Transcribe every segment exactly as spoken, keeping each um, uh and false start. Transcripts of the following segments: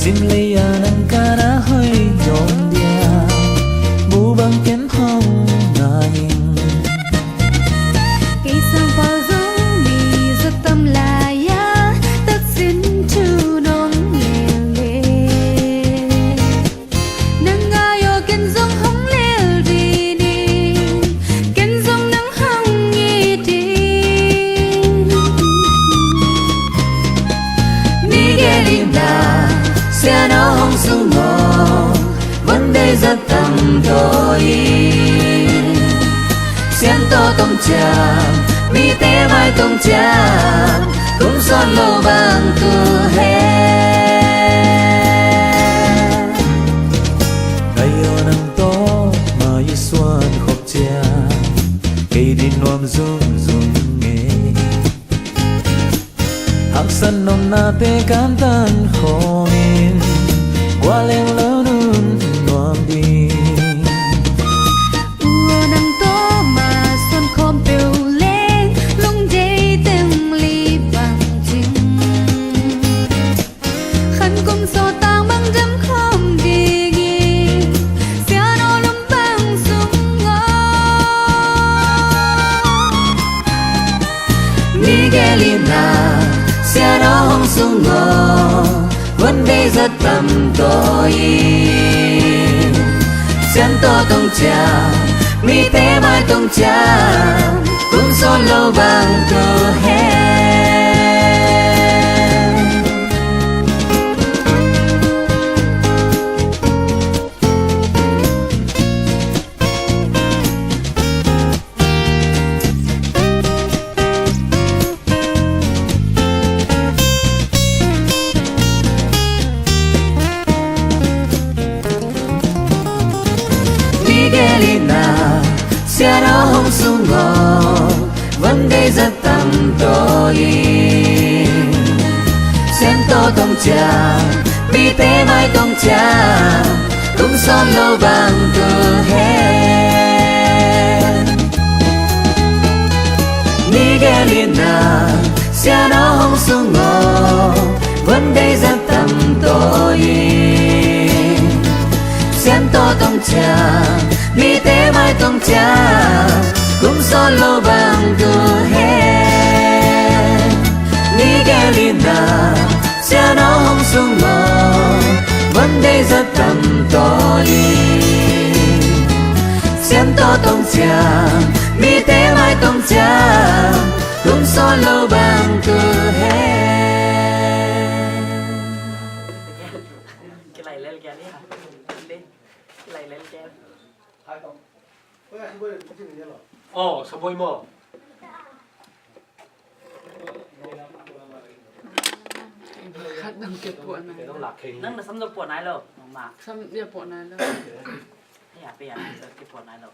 Lim lei a nang ka na hoih om dia, mu bang ken hong ngai ing. Kei sangpau zong mi za tam lai a, taksin thu nong lel le. Nang ngai aw ken zong hong lel ding ing, ken zong nang hong it ing. Ni gel in la, Sian aw hong sung aw, von dei zat tam tawi. Sian tawh tong ciang, mite mai tong ciang, kum sawt lo bang tu hen. Ngai aw nang tawh mai suan khop ciang, kei din nuam zungzung e. Haksat nopnate kantan khawmin, gualeng lo nun nuam ding. U aw nang tawh ma suan khawm peuh leng, lungdei teng li bang cing. Khan kum sawt tang bang dam khawm ding ing, Sian aw lum bang sung aw. Ni gel in la, Sian aw hong sung aw, von dei zat tam tawi. Sian tawh tong ciang, mite mai tong ciang, kum sawt lo bang tu hen. Ni gel in la, Sian aw hong sung aw, von dei zat tam tawi. Sian tawh tong ciang, mite mai tong ciang, kum sawt lo bang tu hen. Ni gel in la, Sian aw hong sung aw, von dei zat tam tawi. Sian tawh tong ciang, mite mai tong ciang, kum sawt lo bang tu hen. Ni gel in la, Sian aw hong sung aw, von dei zat tam tawi. Sian tawh tong ciang, mite mai tong ciang, kum sawt lo bang tu hen. Kilai lel kia ni. Kilai lel kia. Aw, saboi maw? Khat dang kipuah nai. Nang na sam zong puah nai lo, nangmah. Sam zong puah nai lo. Ei a, pei a, kipuah nai lo.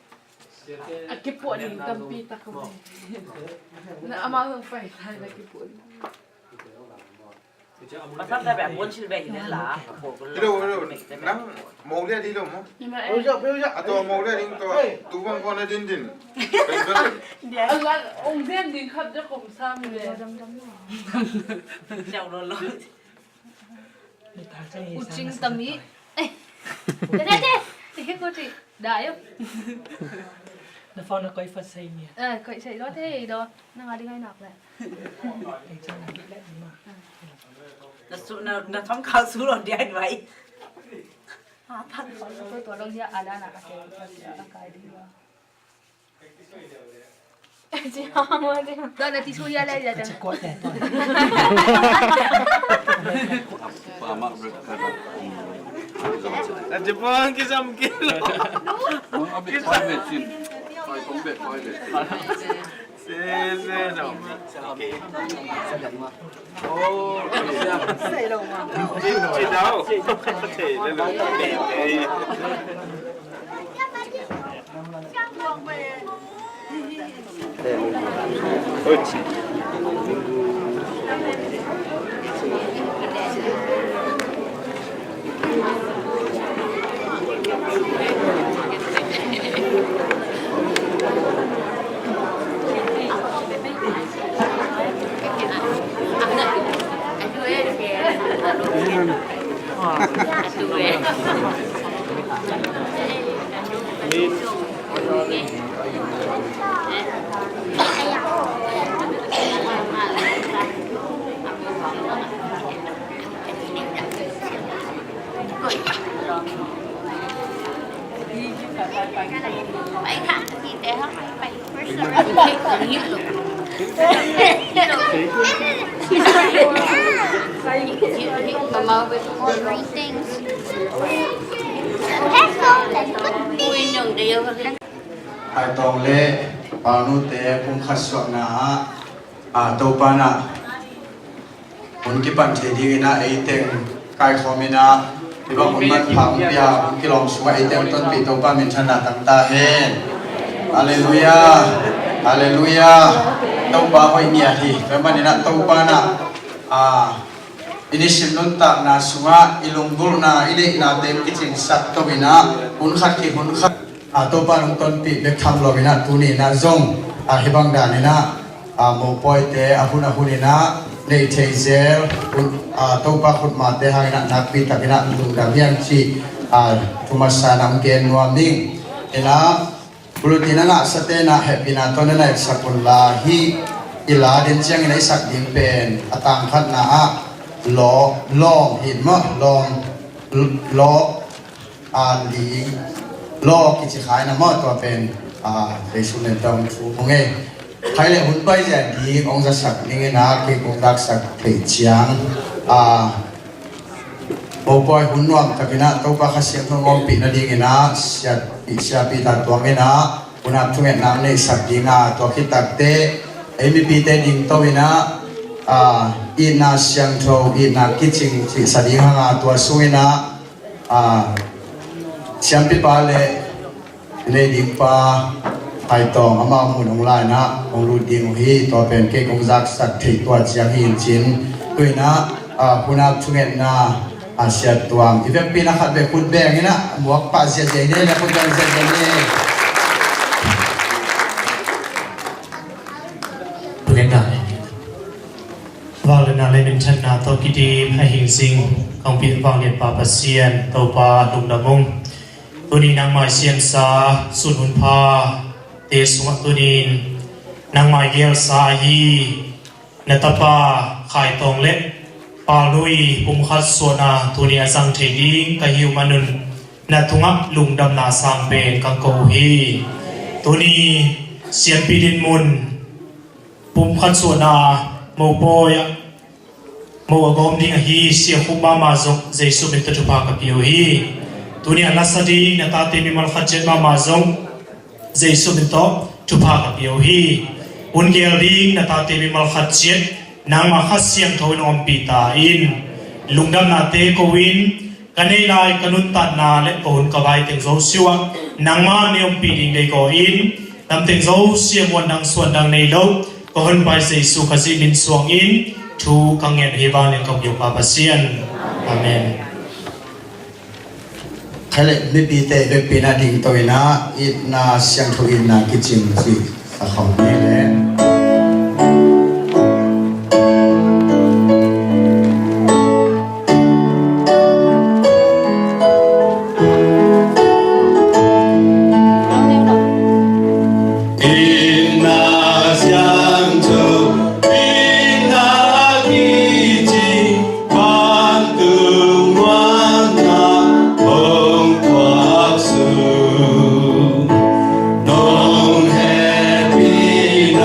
A kipuah ding tampi tak om. Na amau zong pai lai na kipuah ding. Pasal tabek a puan sil bek hi den la. Hello, hello. Nang mo lian ding lo mo. Oi, ja, oi, ja. A tua mo lian ding tua. Tu bang ko na din din. Dia. A la ong din din khat ja kom sam le. Siau lo lo. U Cing tami. Eh. Dai, dai, dai. Dai, ko ti. Dai yo. Na phone na koi fat sai ni. Eh, koi sai lo te do. Na nga di ngai nak le. Koi sai nak le ma. Na su, na, na thong khau su lo dia vai. Ha, pan ko ko to lo dia ada na ka ke. Ka kai di. Dona ti su ya le ya. Aci puan kisam kilo. Si, si, no. Haitawng le Palnute pumkhat suahna ah, a, Topa na hun kipan thei dingin ah, ei teng kaikhawm in ah, hih bang hun manpha hong pia, hun kilawm sungah ei teng tonpih Topa minthanna tang ta hen. Halleluiah. Halleluiah. Topa hoih ngiat hi. Tua manin ah Topa na, a, i nisim nuntakna sungah i lunggulhna, i neihnate kicingsak to in ah, hun khat khi hun khat, a, Topa nong tonpih bek tham lo in ah, tuni in ah zong, a, hih bang dan in ah, a, mopawite a hun a hun in ah neih thei zel, hun, a, Topa khutmate hang in ah nakpi tak in ah lungdam hi hang cih, a, thu masa in ah hong gen nuam ing. In ah, bulletin a ngahsate in ah hehpihna tawh na na etsak un la, hih i la den ciangin a i sak ding pen a tang khatna ah law, lawm hi maw, lawm, law, a, li, law kici kha in ah maw, tua pen, a, Jesu min tawh thu hong e. Khai le hun pai zia ding hong zasak ning in ah, kei kong zaksak theih ciang, a, mopawi hun nuam tak in ah Topa Kha Siangtho hong ompih nading in ah, sia, sia Peter Tuang in ah hun ap thungetna hong neihsak ding a, tua khit takteh ei mipite ding to in ah, a, itna siangtho, itna kicing cihsa ding hang a, tua sung in ah, a, siampipa le nei ding pa Hai Tawng amau mun hong la in ah hong lut ding uh hi. Tua pen kei kong zaksak thei tua ciang hi in cin. Tu in ah, a, hun ap thungetna, a, Sia Tuang i vekpi in ah khat vei khut beng in ah muak pah ziahziah ni le, khut beng ziahziah ni. Thungetna le, vangliatna le minthanna tawh kidim a hing zing kong pi vangliat pa Pasian Topa lungdam ung. Tuni nangmai siamsa sun hun phate sungah tuni in nangmai gelsa ahi na tapa Khai Tawng le Pal Nui pumkhat suahna tuni a zang thei ding ka hi uh manun na tungah lungdamna sang pen kong ko uh hi. Tuni siampi dinmun pumkhat suahna mopawi ah mo a gawm ding ahi Sia Khup mahmah zong Jesu min tawh thupha ka pia uh hi. Tuni a lasa ding na tate mimal khat ciat mahmah zong Jesu min tawh thupha ka pia uh hi. Hun gel ding na tate mimal khat ciat nangmah Kha Siangtho in hong ompih ta in, lungdamnate ko in, ka neih lai ka nuntakna le ka hun ka vai teng zosia uh ah nangmah na ompih ding deih ko in, lamteng zosia muan dang suan dang nei lo ka Honpa Jesu Khazih min suangin thu ka ngen uh hi. Vanglian ka Topa Pasian. Amen. Khai le mipite vekpi in ah ding to in ah, itna siangtho, itna kicing cih a khawm ni le. Itna siangtho, itna kicing, vantung muanna hong tuak sung, nong hehpihna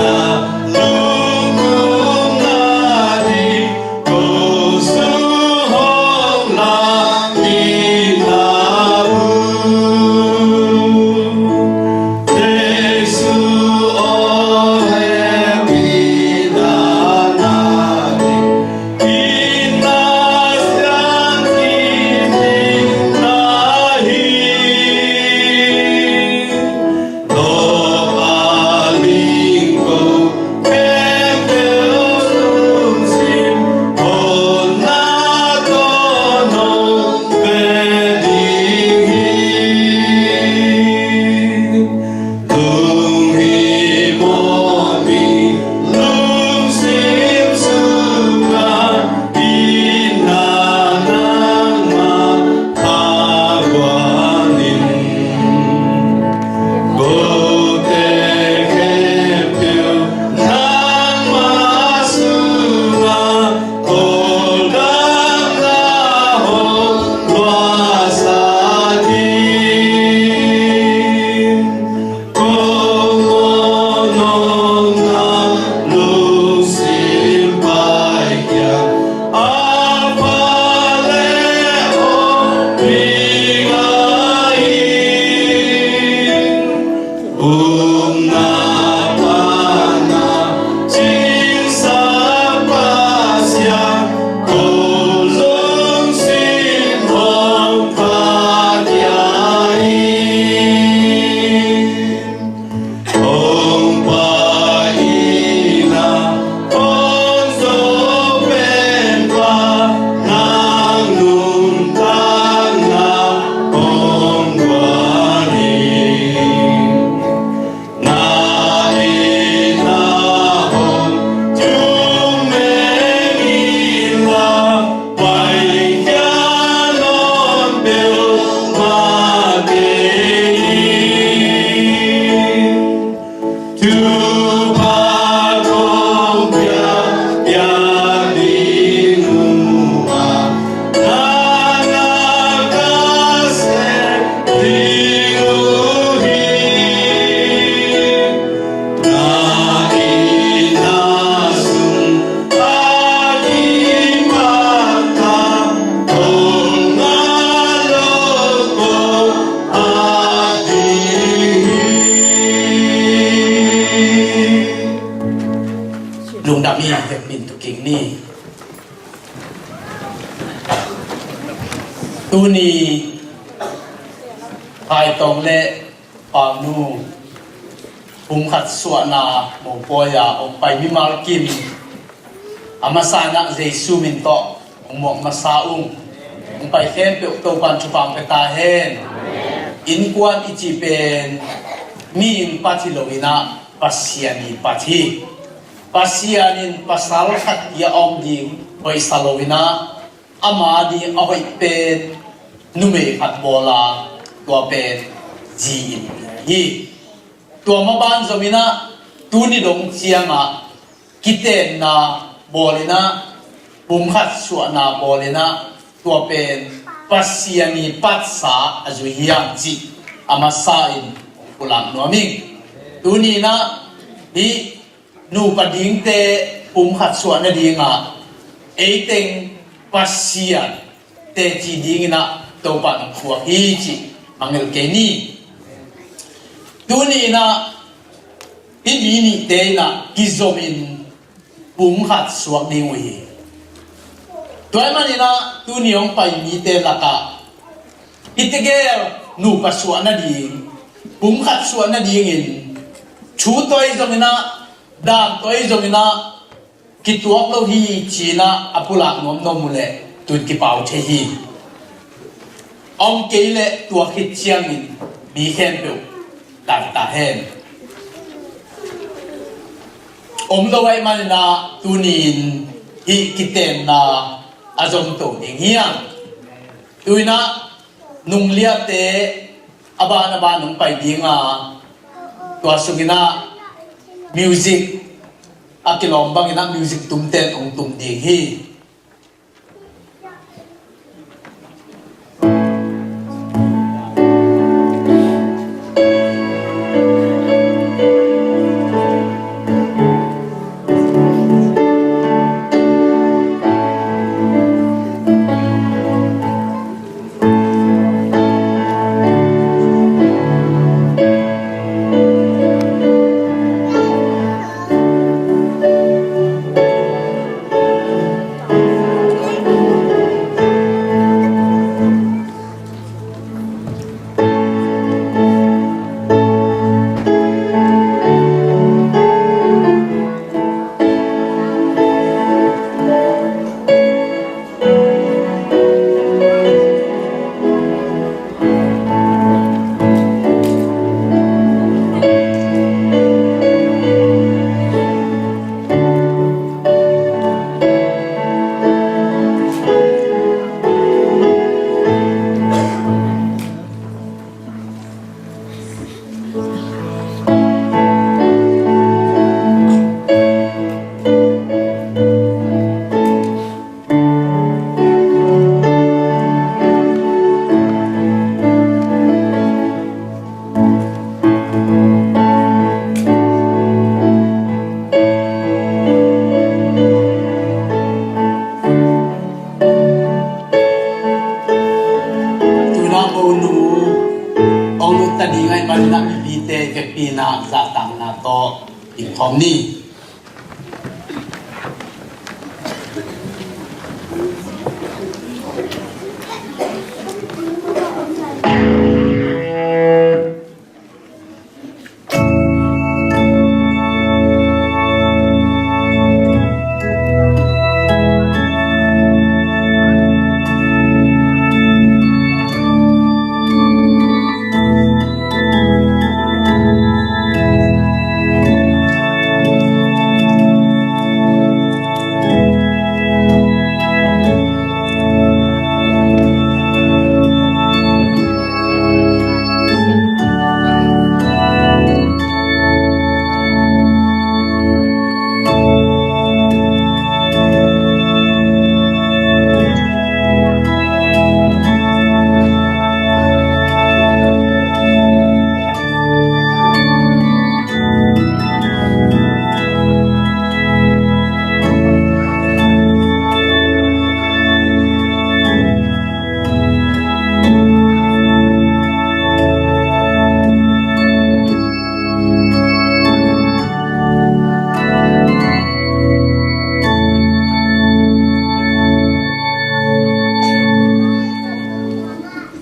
Tuni Khai Tong le Pau Nu pumkhat suahna mopawi-a hong pai mimal kim, a masa in ah Jesu min tawh hong muak masa ung. Hong pai khempeuh Topa'n thupha hong pia ta hen. Innkuan i cih pen mi in pat hi lo in ah Pasian in pat hi. Pasian in pasal khat kia om ding hoihsa lo in ah, ama ding a hoih pen numei khat bawl a, tua pen zi in hi. Tua maban zong in ah, tuni dong ciangah kitenna bawl in ah, pumkhat suahna bawl in ah, tua pen Pasian in patsa a zui hiam cih a masa in pulak nuam ing. Tuni in ah hih nupa dingte pumkhat suah nadingah, ei teng Pasian teci ding in ah Topa'n hong thuak hi cih mangngilh kei ni. Tuni in ah hih mi nihte in ah kizomin pumkhat suak ding uh hi. Tua ahih manin ah tuni hong pai mite lakah hih tegel nupa suah nading, pumkhat suah nadingin thu tawh ahi zongin ah, daan tawh ahi zongin ah, kituak lo hi ci-in ah a pulak nuamnuam uh leh tun kipau thei hi. Om kei leh tua khit ciangin mi khempeuh tai ta hen. Om lo ahih manin ah tuni-in hih kitenna a zom to ding hi hang. Tu-in ah nungliate a ban a ban hong pai ding a, tua sungin ah music a kilawm bangin ah music tumte'n hong tum ding hi. Tu-in ah Mo Nu hong lut ta ding ahih manin ah mipite vekpi-in ah zahtakna tawh dingkhawm ni.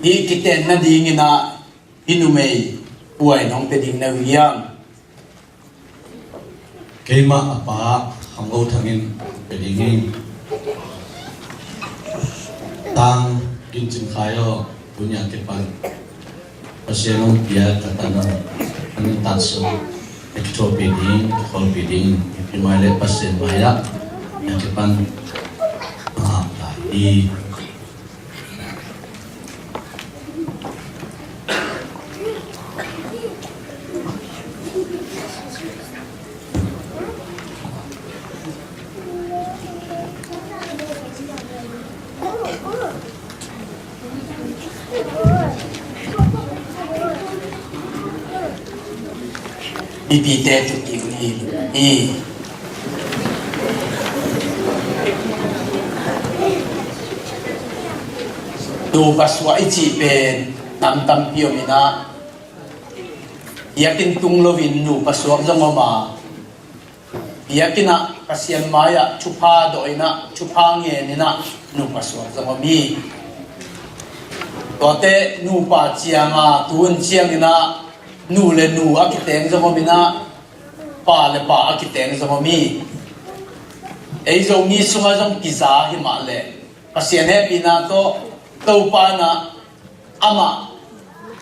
Hih kiten nadingin ah hih numei puai nong pia ding na uh hiam? Keimah a pa Kham Go Thang in pia ding hi. Tang Gin Cin Khai aw, tuni a kipan Pasian hong pia ka tan aw, a nuntak sung a kithuahpih ding, kikholhpih ding, mipi mai le Pasian mai ah a kipan a ngak lai hi. Mipite tuuti uh hi. Hi. Nupa suah i cih pen tam tampi om in ah, biakinn tung loin nupa suak zong om a, biakinn ah Pasian mai-ah thupha dawh in ah, thupha ngen in ah nupa suak zong om hi. Tuate nupa ciang a, tu hun ciangin ah nu le nu a kiteng zong om in ah, pa le pa a kiteng zong om hi. Ei Zomi sungah zong kiza hi mah leh, Pasian hehpihna tawh Topa in ah amah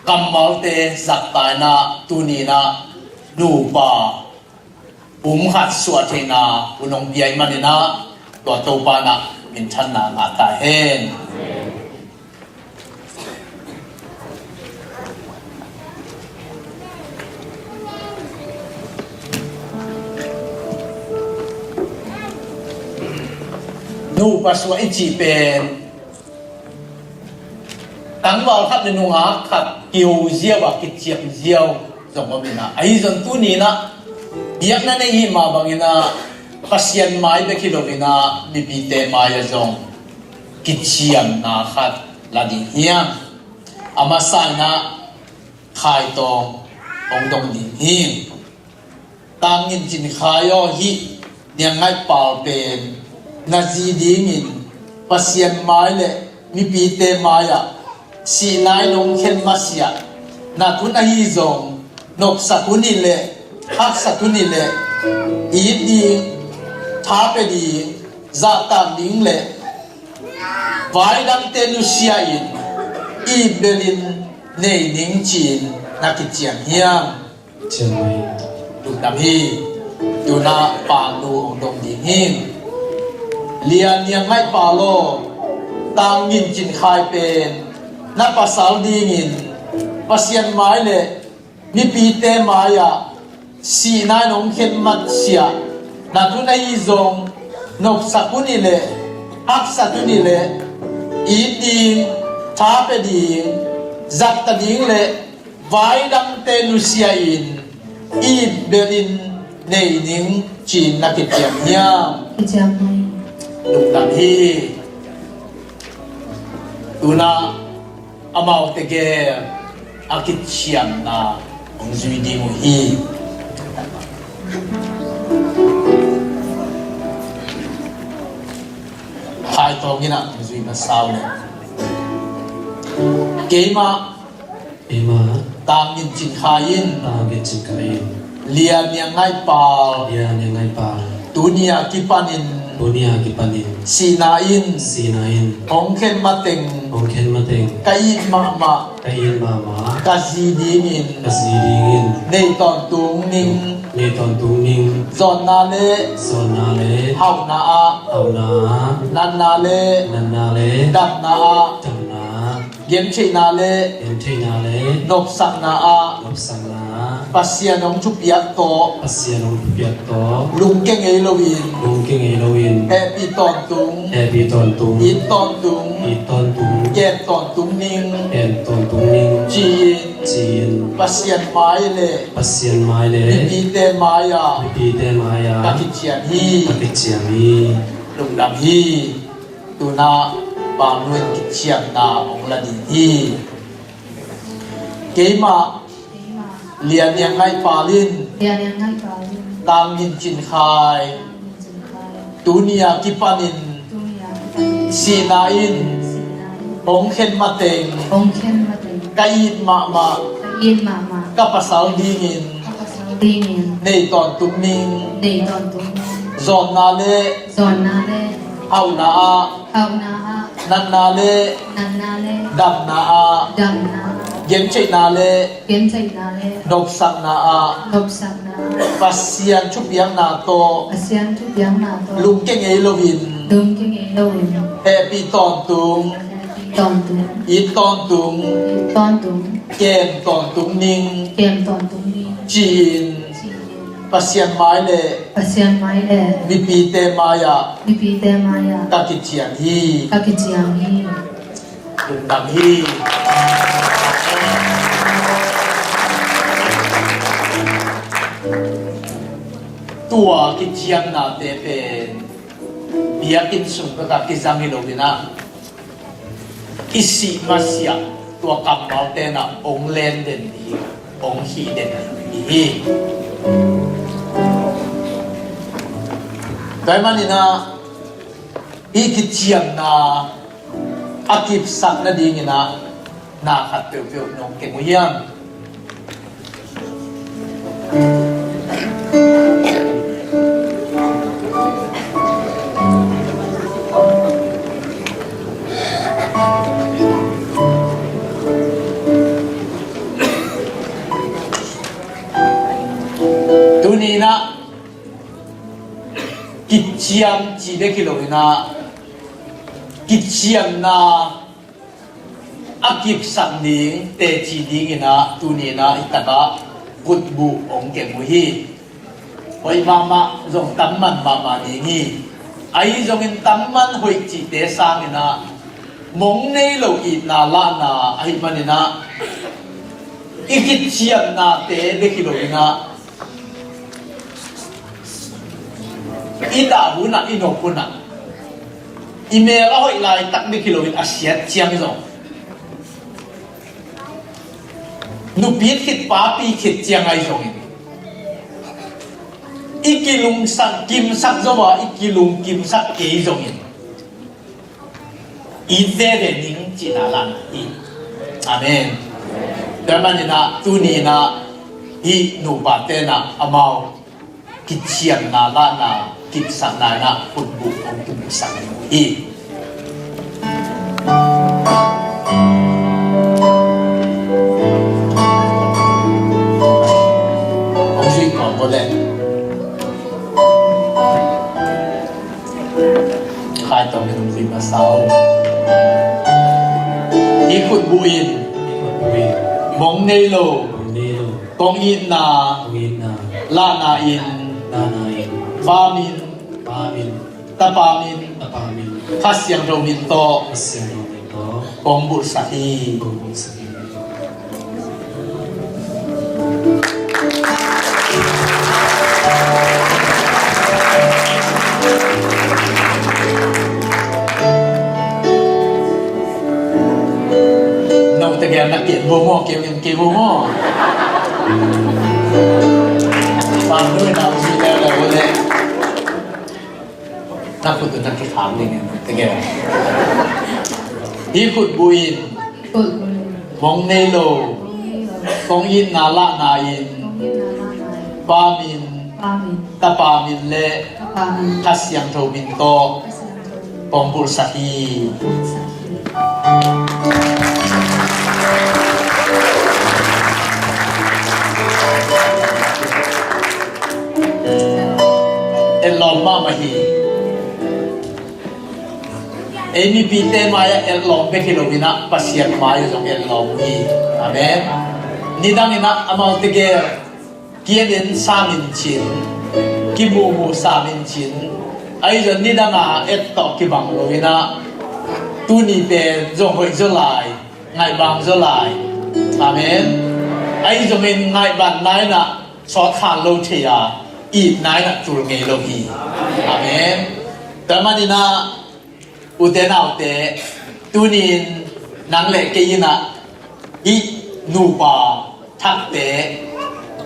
kammalte zakta in ah, tuni in ah nupa pum khat suah theihna hun hong pia ahih manin ah, tua Topa in ah minthanna ngah ta hen. Nupa suah i cih pen tangval khat le nungak khat kiho ziau a, kiciam ziau zong om in ah, ahi zong tuni in ah biakna nei i hih mah bangin ah, Pasian mai bek hi loin ah mipite mai-ah zong kiciamna khat la ding hiam? A masa in ah Khai Tawng hong dong ding hi. Tang Gin Cin Khai aw, hih Niang Ngaih Pal pen na zi dingin Pasian mai le mipite mai-ah sihna in hong khen masiah, nat hun ahi zong nopsak hun hi leh, haksak hun hi leh, it ding, tha pia ding, zahtak ding le vaidangte nusia in it belin nei ning ci-in na kiciam hiam? Ciam mai. Lungdam hi. Tu-in ah Pangnu hong dong ding hi. Lia Niang Ngaih Pal aw, Tang Gin Cin Khai pen na pasal dingin Pasian mai le mipite mai-ah sihna in hong khen masiah, nat hun ahi zong nopsak hun hi leh, haksak hun hi leh, it ding, tha pia ding, zakta ding le vaidangte nusia in it belin nei ning ci-in na kiciam hiam? Kiciam mai. Lungdam hi. Tu-in ah amaute gel a kiciamna hong zui ding uh hi. Khai Tawng in ah hong zui masa uh leh, keimah, keimah, Tang Gin Cin Khai in, Tang Gin Cin Khai in, Lia Niang Ngaih Pal, Lia Niang Ngaih Pal, tuni a kipanin, tuni a kipanin, sihna in, sihna in, hong khen mateng, hong khen mateng, ka it mahmah, ka it mahmah, ka zi dingin, ka zi dingin, nei tawntung ning, nei tawntung ning, zawnna le, zawnna le, hauhna ah, hauhna ah, natna le, natna le, damna ah, damna ah, gentheihna le, gentheihna le, nopsakna ah, nopsakna ah, Pasian hong thupiak tawh, Pasian hong thupiak tawh, lungkia ngei loin, lungkia ngei loin, hehpih tawntung, hehpih tawntung, it tawntung, it tawntung, gen tawntung ning, gen tawntung ning, ci-in, ci-in, Pasian mai le, Pasian mai le, mipite mai-ah, mipite mai-ah, ka kiciam hi, ka kiciam hi. Lungdam hi. Tu-in ah Pangnu in kiciamna hong la ding hi. Keimah, Lia Niang Ngaih Pal in, Lia Niang Ngaih Pal in, Tang Gin Cin Khai, Tang Gin Cin Khai, tuni a kipanin, tuni a kipanin, sihna in, sihna in, Hong khen mateng. Hong khen mateng. Ka it mahmah. Ka it mahmah. Ka pasal dingin. Ka pasal dingin. Nei tawntung ning. Nei tawntung ning. Zawnna le. Zawnna le. Hauhna ah. Hauhna ah. Natna le. Natna le. Damna ah. Damna ah. Gentheihna le. Gentheihna le. Nopsakna ah. Nopsakna ah. Pasian thupiakna tawh. Pasian thupiakna tawh. Lungkia ngei loin. Lungkia ngei loin. Hehpih tawntung. Hehpih tawntung. It tawntung. It tawntung. Kem tawntung ning. Kem tawntung ning. Ci-in. Ci-in. Pasian mai le. Pasian mai le. Mipite mai-ah. Mipite mai-ah. Ka kiciam hi. Ka kiciam hi. Lungdam hi. Tua kiciamnate pen biakinn sung kaka kizang hi lo-in ah, i sih masiah tua kammalte in ah hong len den ding, hong hih den ding hi. Tua ahih manin ah, hih kiciamna a kipsak nadingin ah na khat peuhpeuh nong keng uh hiam? Tuni-in ah kiciam ci bek hi lo-in ah, kiciamna a kipsak ding, teci dingin ah, tuni-in ah, hi takah khutbuh hong keng uh hi. Hoih mahmah zong tamman mahmah ding hi. Ahi zongin tamman hoih cihte sangin ah, mong nei lo itna lahna ahih manin ah, i kiciamnate bek hi lo-in ah, i dah hun ah, i nop hun ah, i mel a hoih laitak bek hi lo-in a siat ciang zong, nupi khit papi khit ciang ahi zongin, i kilungsak kimsak zo a, i kilung kimsak kei zongin, it veve ning cihna lahna hi. Amen. Tua manin ah tuni-in ah hih nupate in ah amau kiciamna lahna kipsakna in ah khutbuh hong kibuksak hi. Hong zui kawm ko leh. Khai tawh min hong zui masa uh. Hih khutbuh in. Hih khutbuh in. Mong nei lo. Mong nei lo. Kong itna. Kong itna. Lahna in. Lahna in. Pa min. Pa min. Tapa min. Tapa min. Kha Siangtho min tawh. Kha Siangtho min tawh. Kong bulhsak hi. Kong bulhsak hi. Note gen na kiat bo maw, keu in keu bo maw. Pang nuai na usi leh leh leh. Na khut uh na kikham ding in, tege. Hih khutbuh in. Khutbuh in. Mong nei lo. Mong nei lo. Kong itna lahna in. Kong itna lahna in. Pa min. Pa min. Tapa min le. Tapa min. Kha Siangtho min tawh. Kha Siangtho min. Kong bulhsak hi. Kong bulhsak hi. Etlawm mahmah hi. Ei mipite mai-ah etlawm bek hi lo-in ah, Pasian mai-ah zong etlawm hi. Amen. Nidangin ah amaute gel kianin samin cin, kimuhmuh samin cin. Ahi zong nidang a et tawh kibang lo-in ah, tuni pen zong hoih zaw lai, ngaihbang zaw lai. Amen. Ahi zongin ngaihbatna in ah sawt khan lo thei a, itna in ah tul ngei lo hi. Amen. Tua manin ah, ute naute, tuni-in nang le kei in ah hih nupa thakte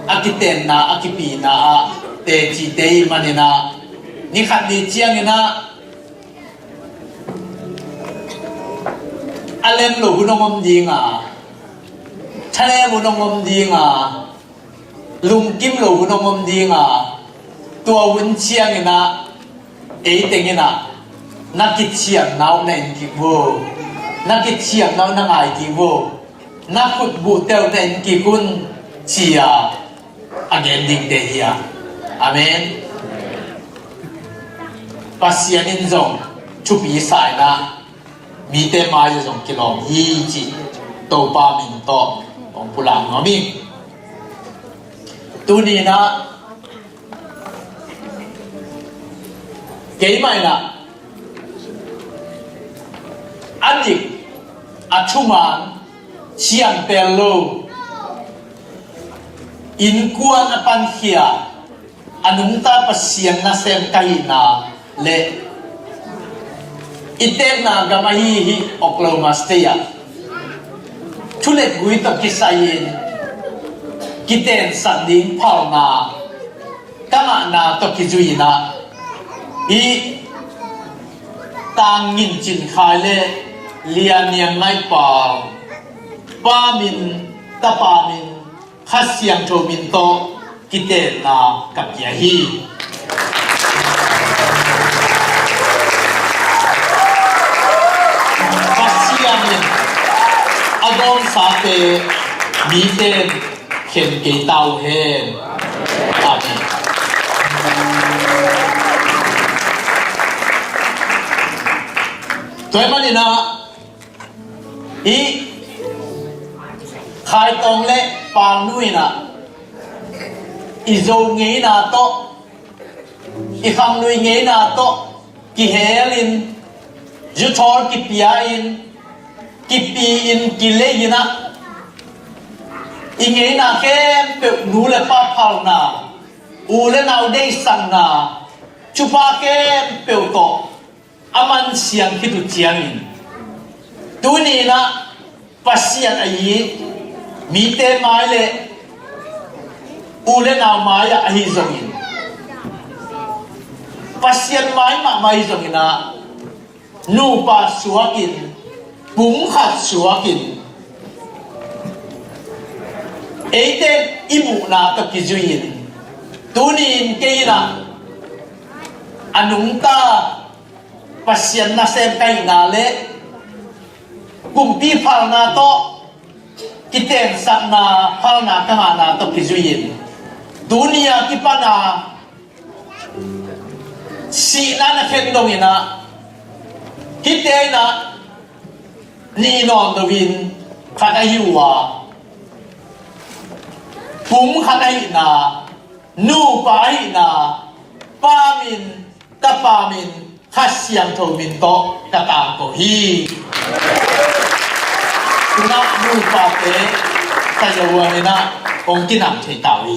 a kitenna, a kipina ah tecite ahih manin ah, ni khat ni ciangin ah a lem lo hun hong om ding a, thanem hun hong om ding a, lungkim lo hun hong om ding a, tua hun ciangin ah ei teng in ah na kiciamna uh na en kik un, na kiciamna uh na ngai kik un, na khutbuhte uh na en kik un, ci-a a gen dingte hi a. Amen. Pasian in zong thupi sa in ah mite mai-ah zong kilawm hi cih Topa min tawh kong pulak nuam ing. Tuni in ah keimah in ah a dik, a thuman, siampel lo, innkuan a pankhia, a nungta Pasian nasem ka hihna le i teekna gam ahi hi Oklahoma State ah thu le gui tawh kisai-in kiteensak ding phalna ka ngahna tawh kizui in ah hih Tang Ngin Cin Khai le Lia Niang Ngaih Pau, Pa min, Tapa min, Kha Siangtho min tawh kiteenna ka pia hi. Pasian in a gawmsate mite in khen kei ta uh hen. Amen. Tua ahih manin ah i Khaitawng le Pangnu in ah i Zo ngeina tawh, i khanglui ngeina tawh kihelin, zuthawl kipia-in, kipi-in, kilei-in ah i ngeina khempeuh, nu le pa phalna, u le nau deihsakna, thupha khempeuh tawh a mansiang khit uh ciangin, tuni in ah Pasian a it mite mai le u le nau mai-ah ahi zongin, Pasian mai mahmah ahi zongin ah nupa suakin, pumkhat suakin, eite i muhna tawh kizui-in, tuni in kei in ah a nungta Pasian nasem ka hihna le kumpi phalna tawh kiteensakna phalna ka ngahna tawh kizui-in, tuni a kipan a sihna na khen dongin ah hihte in ah nih nawn loin khat ahi uh a, pumkhat ahihna, nupa ahihna, Pa min, Tapa min, Kha Siangtho min tawh ka tangko hi. Tuna nupate tazawan in ah hong kinam thei ta uh hi.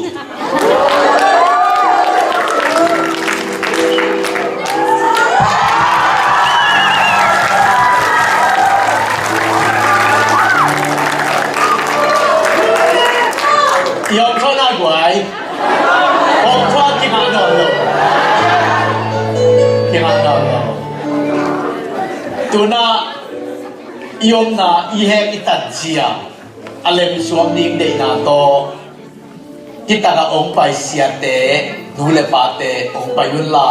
I om thawn a guai. Om thawn kingah nawn lo. Kingah nawn lo. Tuna i omna i hek i tan cia a lemsuak ding deihna tawh kitak a ong pai siate, nu le pate ong pai unla,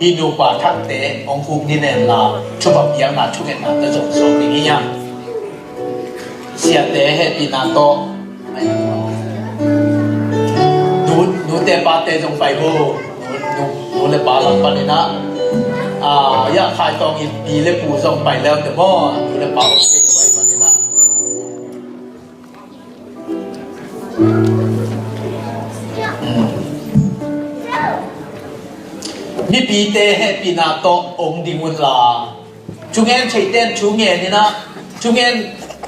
hih nupa thakte ong khuk ni nenla, thupha piakna thungetna tawh zong sawm ding hi hang. Siate hehpihna tawh nu, nute pate zong pai bo. Nu, nu, nu le pa lam panin ah, ah, ya Khaitawng in pi le pu zong pai leute maw, nu le pa ong pai panin ah. Mipite hehpihna tawh ong ding unla, thungen theihte in thungen in ah, thungen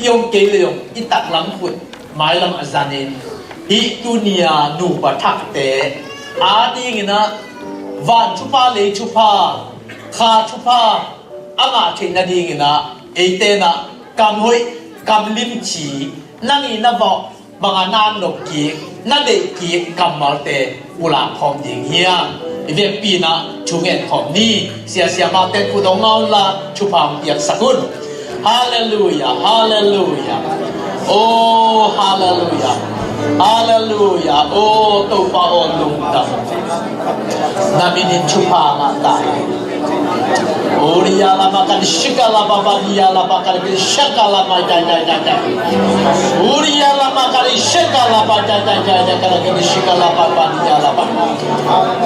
i om kei le zong i taklam khut mailam a zanin, hih tuni a nupa thakte adingin ah van thupha, lei thupha, kha thupha a ngah theih nadingin ah eite in ah kam hoih, kam limci, nang i na vauh banga na nop kik, na deih kik kammalte pulak khawm ding hiam? I vekpi in ah thungen khawm ni. Sia, siamahte khut hong nga unla, thupha hong piaksak un. Halleluia, halleluia. Oh, halleluia. Halleluia. Oh, Topa aw, lungdam. Na min in thupha ngah ta hi. Uria lama kan shika lama badia lama kan shaka lama dai dai dai dai. Uria lama kan shika lama dai dai dai dai kan shika lama badia lama.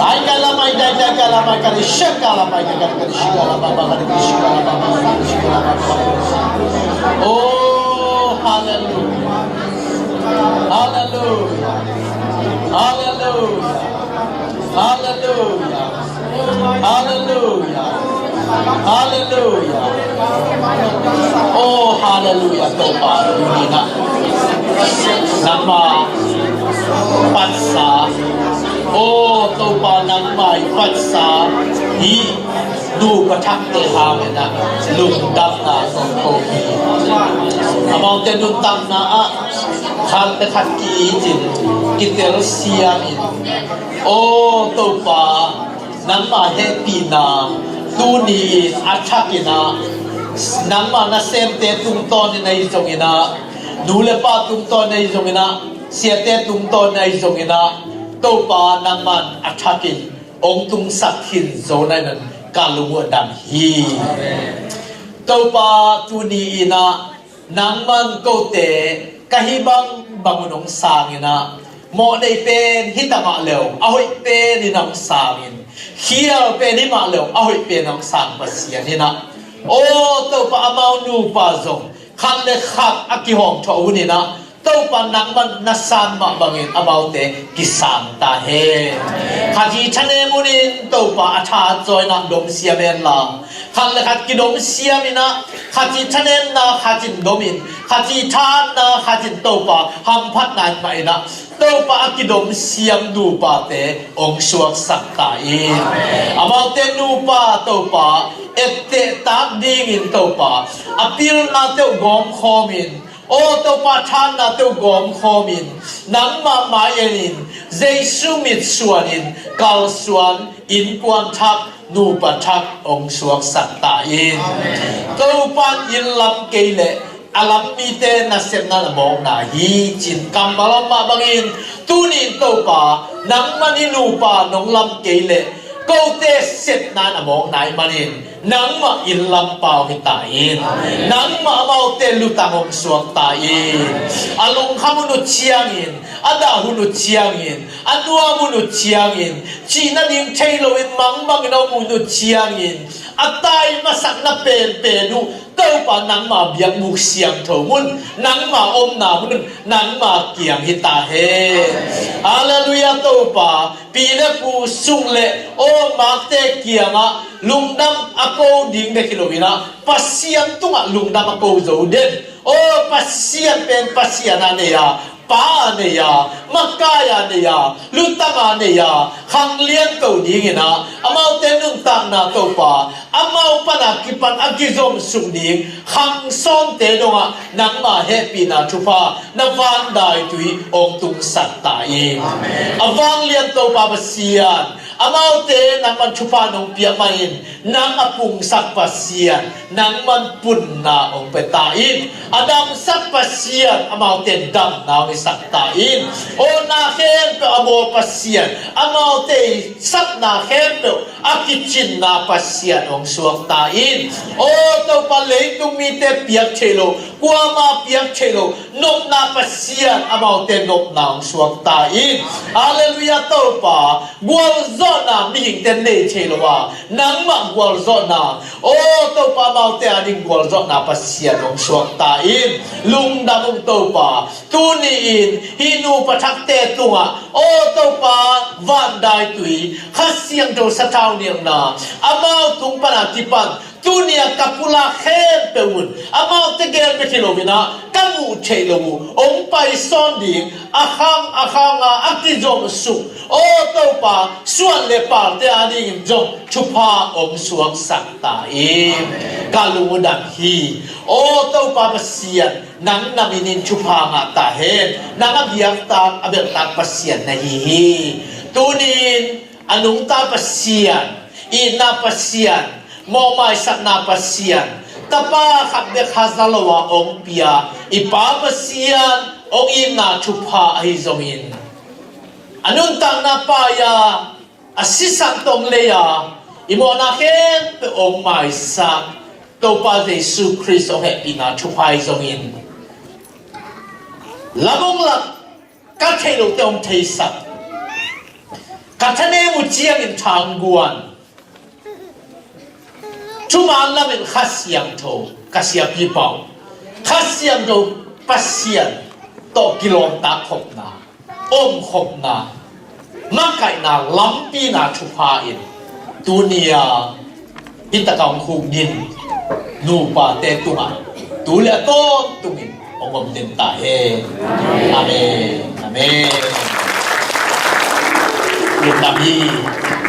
Ai ka lama dai dai ka lama kan shaka lama dai kan shika lama ba kan shika lama ba kan shika lama ba. Oh, halleluia. Halleluia. Halleluia. Halleluia. Halleluia. Halleluia. Oh, halleluia, Topa, tuni-in ah nangmah patsa. Oh, Topa, nangmah i patsa hi. Nupa thakte hangin ah lungdamna tawh ko hi. Amaute nuntakna ah khat le khat ki-itin, kitelsiamin, aw Topa, nangmah hehpihna tuni-in a thakin ah, nangmah nasemte tungtawnin ahi zongin ah, nu le pa tungtawnin ahi zongin ah, siate tungtawnin ahi zongin ah, Topa nangman a thakin hong tungsak khin zo na hi-in ka lung uh a dam hi. Topa tuni-in ah nangman kote ka hih bangbang un hong sangin ah, mawhnei pen hi ta mah le uh, a hoih pen in hong sangin, khial pen hi mah le uh, a hoih pen hong sang Pasian hi-in ah, aw Topa, amau nupa zong khat le khat a kihawmthawh hun in ah, Topa nangman na san mah bangin amaute kisang ta hen. Khat i thanem hun in Topa a thahat zaw in ah domsiam hen la, khat le khat kidomsiam in ah, khat i thanemna khat in dom in, khat i thahatna khat in Topa hamphatna in mah in ah, Topa a kidomsiam nupate hong suaksak ta in. Amaute nupa Topa etteh tak dingin Topa a pilnate uh gawmkhawm in, aw Topa, thahatnate uh gawmkhawm in, nangmah mai-en in, Jesu mitsuan in, kalsuan, innkuan thak, nupa thak hong suaksak ta in. Topa in lam kei leh a lam mite nasepna na mawkna hi ci-in kammal a om mah bangin, tuni-in Topa, nangman i nupa nong lam kei leh kote sepna na mawkna ahih manin, nangmah in lam pau hi ta in. Nangmah amaute lutang hong suak ta in. A lungkham hun uh ciangin, a dah hun uh ciangin, a nuam hun uh ciangin, cih nading thei loin mangbangin a om hun uh ciangin, a tai masakna penpen uh Topa nangmah biakbuk siangtho mun, nangmah omna mun, nangmah kiang hi ta hen. Halleluia Topa. Pi le pu, sung le aw makte kiangah lungdam a ko ding bek hi loin ah, Pasian tungah lungdam a ko zo den. Aw Pasian pen Pasian a nei a, pa a nei a, makai a nei a, lutang a nei a, khanglian to dingin ah, amaute nuntakna Topa, amau pana kipan a kizomsuk ding khang sawmte dongah nangmah hehpihna thupha na vandaitui hong tungsak ta in. A vanglian Topa Pasian, amaute nangman thupha nong piak manin, nang a pungsak Pasian, nangman punna hong pia ta in. A damsak Pasian, amaute damna hong hisak ta in. Aw na khempeuh a bawl Pasian, amaute i satna khempeuh a kicinna Pasian hong suak ta in. Aw Topa, leitung mite piak thei lo, kuama piak thei lo nopna Pasian, amaute nopna hong suak ta in. Halleluia Topa. Gualzawhna mihingte nei thei lo a, nangmah gualzawhna, aw Topa, amaute ading gualzawhna Pasian hong suak ta in. Lungdam ung Topa. Tuni-in hih nupa thakte tungah, aw Topa, vandaitui, Kha Siangtho sathau nialna, amau tung pana kipan tuni a ka pulak khempeuh un, amaute gel bek hi loin ah, ka muh theih loh uh hong paisawn ding, a khang a khang a a kizomsuk, aw Topa, suan le palte adingin zong thupha hong suaksak ta in. Ka lung uh dam hi. Aw Topa Pasian, nang na minin thupha ngah ta hen. Nang a biaktak a belhtak Pasian na hi hi. Tuni-in a nungta Pasian, itna Pasian, mawhmaisakna Pasian, Tapa khat bek haza lo a hong pia i Pa Pasian hong itna thupha ahi zongin, a nuntakna pai-a a sisan tawh hong lei-a i mawhna khempeuh hong maisak Topa Jesu Khrist hong hehpihna thupha ahi zongin, lam hong lak, ka theih lote hong theisak, ka thanem uh ciangin thangguan, thuman lamin Kha Siangtho, ka siapi pau, Kha Siangtho Pasian tawh kilawmtak khopna, omkhopna, makaihna lampina thupha in tuni-a hih takah hong khukdin nupate tungah tu le a tawntungin hong om den ta hen. Amen. Amen. Lungdam hi.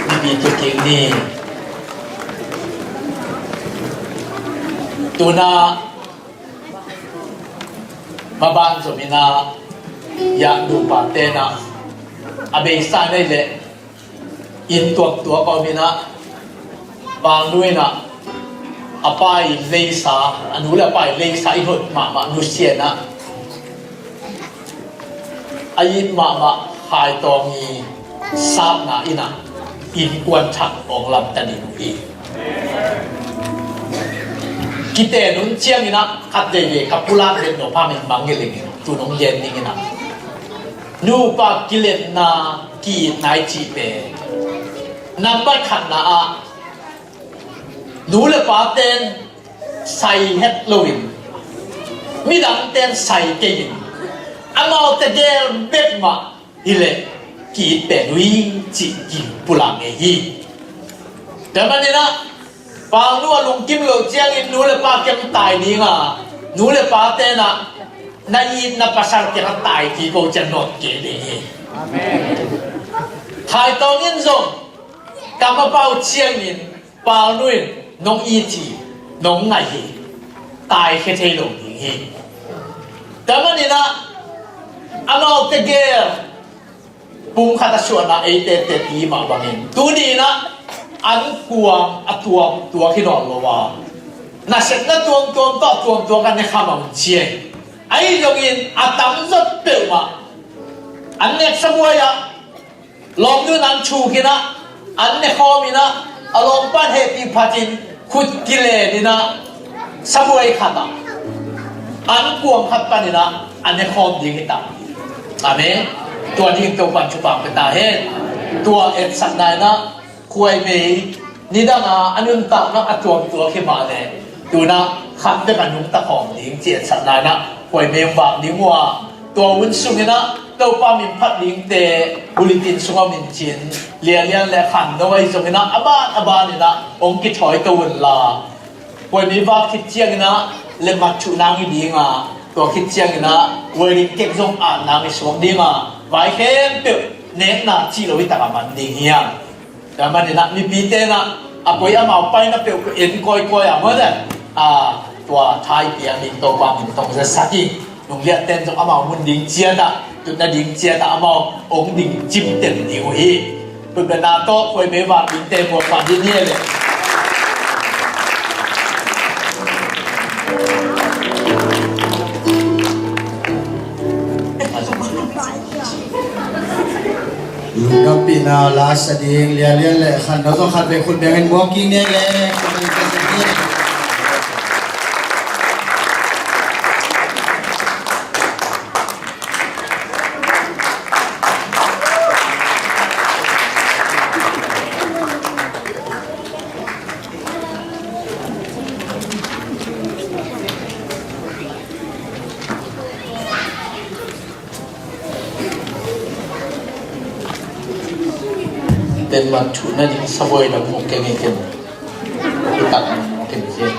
Mipi thu kik ni. Tuna maban zom in ah, ya, nupa ten ah a beisa nei leh inn tuamtuam a om in ah, Vangnu in ah a pa i leisa, a nu le a pa i leisa i hot mahmah nusia in ah, a it mahmah Khai Tawng i sapna in ah innkuan thak hong lamta ding uh hi. Kiten hun ciangin ah khat veivei ka pulak den no pha min bang ngiling in, tu nong gen ding in ah, nupa kiletna, ki-itna i cih pen nambat khatna ah nu le pa ten sai het loin, midang ten sai kei in, amaute gel bek mah hileh ki-it pen uh hi cih ki pulak ngei hi. Tua manin ah Vangnu a lungkim loh ciangin nu le pa kiang tai ding a, nu le pa ten ah na it na pasal kiang a tai kik ko ciang nawn kei ding hi. Khai Tawng in zong kam a pau ciangin Vangnu in nong it hi, nong ngaih hi, taikhia thei lo ding hi. Tua manin ah amaute gel pumkhat a suahna eite tepi mah bangin tuni in ah an kuang a tuamtuak hi nawn lo a, nasepna tuamtuam tawh a tuamtuak a ne kham a hong ci hi. Ahi zongin a tamzaw peuhmah an nek sabuai ah lawmnu in an thuk in ah, an ne khawm in ah, a lawmpa in hehpih phatin khut kilen in ah, sabuai khat ah an kuang khat panin ah a ne khawm ding hi ta. Amen. Tua ding Topa'n thupha pia ta hen. Tua etsakna in ah Khuaimei nidang a a nuntakna a tuamtuak hi mah leh, tu in ah khat bek a nungta khawm ding ci etsakna in ah Khuaimei hong vak ding uh a, tua hun sung in ah Topa min phat dingte bulletin sungah min cin, Lianlian le Khanno ahi zongin ah a ban a ban in ah hong kithawi to un la. Khuaimei vak khit ciangin ah le mat thuh nang hi ding a, tua khit ciangin ah wedding cake zong at nang hi suak ding a, vai khempeuh nekna cih lo hi tak a man ding hi hang. Tua manin ah mipite in ah a koi amau paina peuhpeuh en kawikawi a, mawte, a, tua tha i piak ding Topa min tong zasak hi. Nungliat ten zong amau mun ding ciat ah, tutna ding ciat ah amau hong ding cimten ding uh hi. Tutna tawh Khuaimei vak dingte muak pah ding hi leh. Lungdampihna la sa ding Lianlian le Khanno zong khat vei khut bengin muak kik ni le. Pen mat thuhna ding sabuai lam mu keng hi ken. Hi tak mu keng hi ken.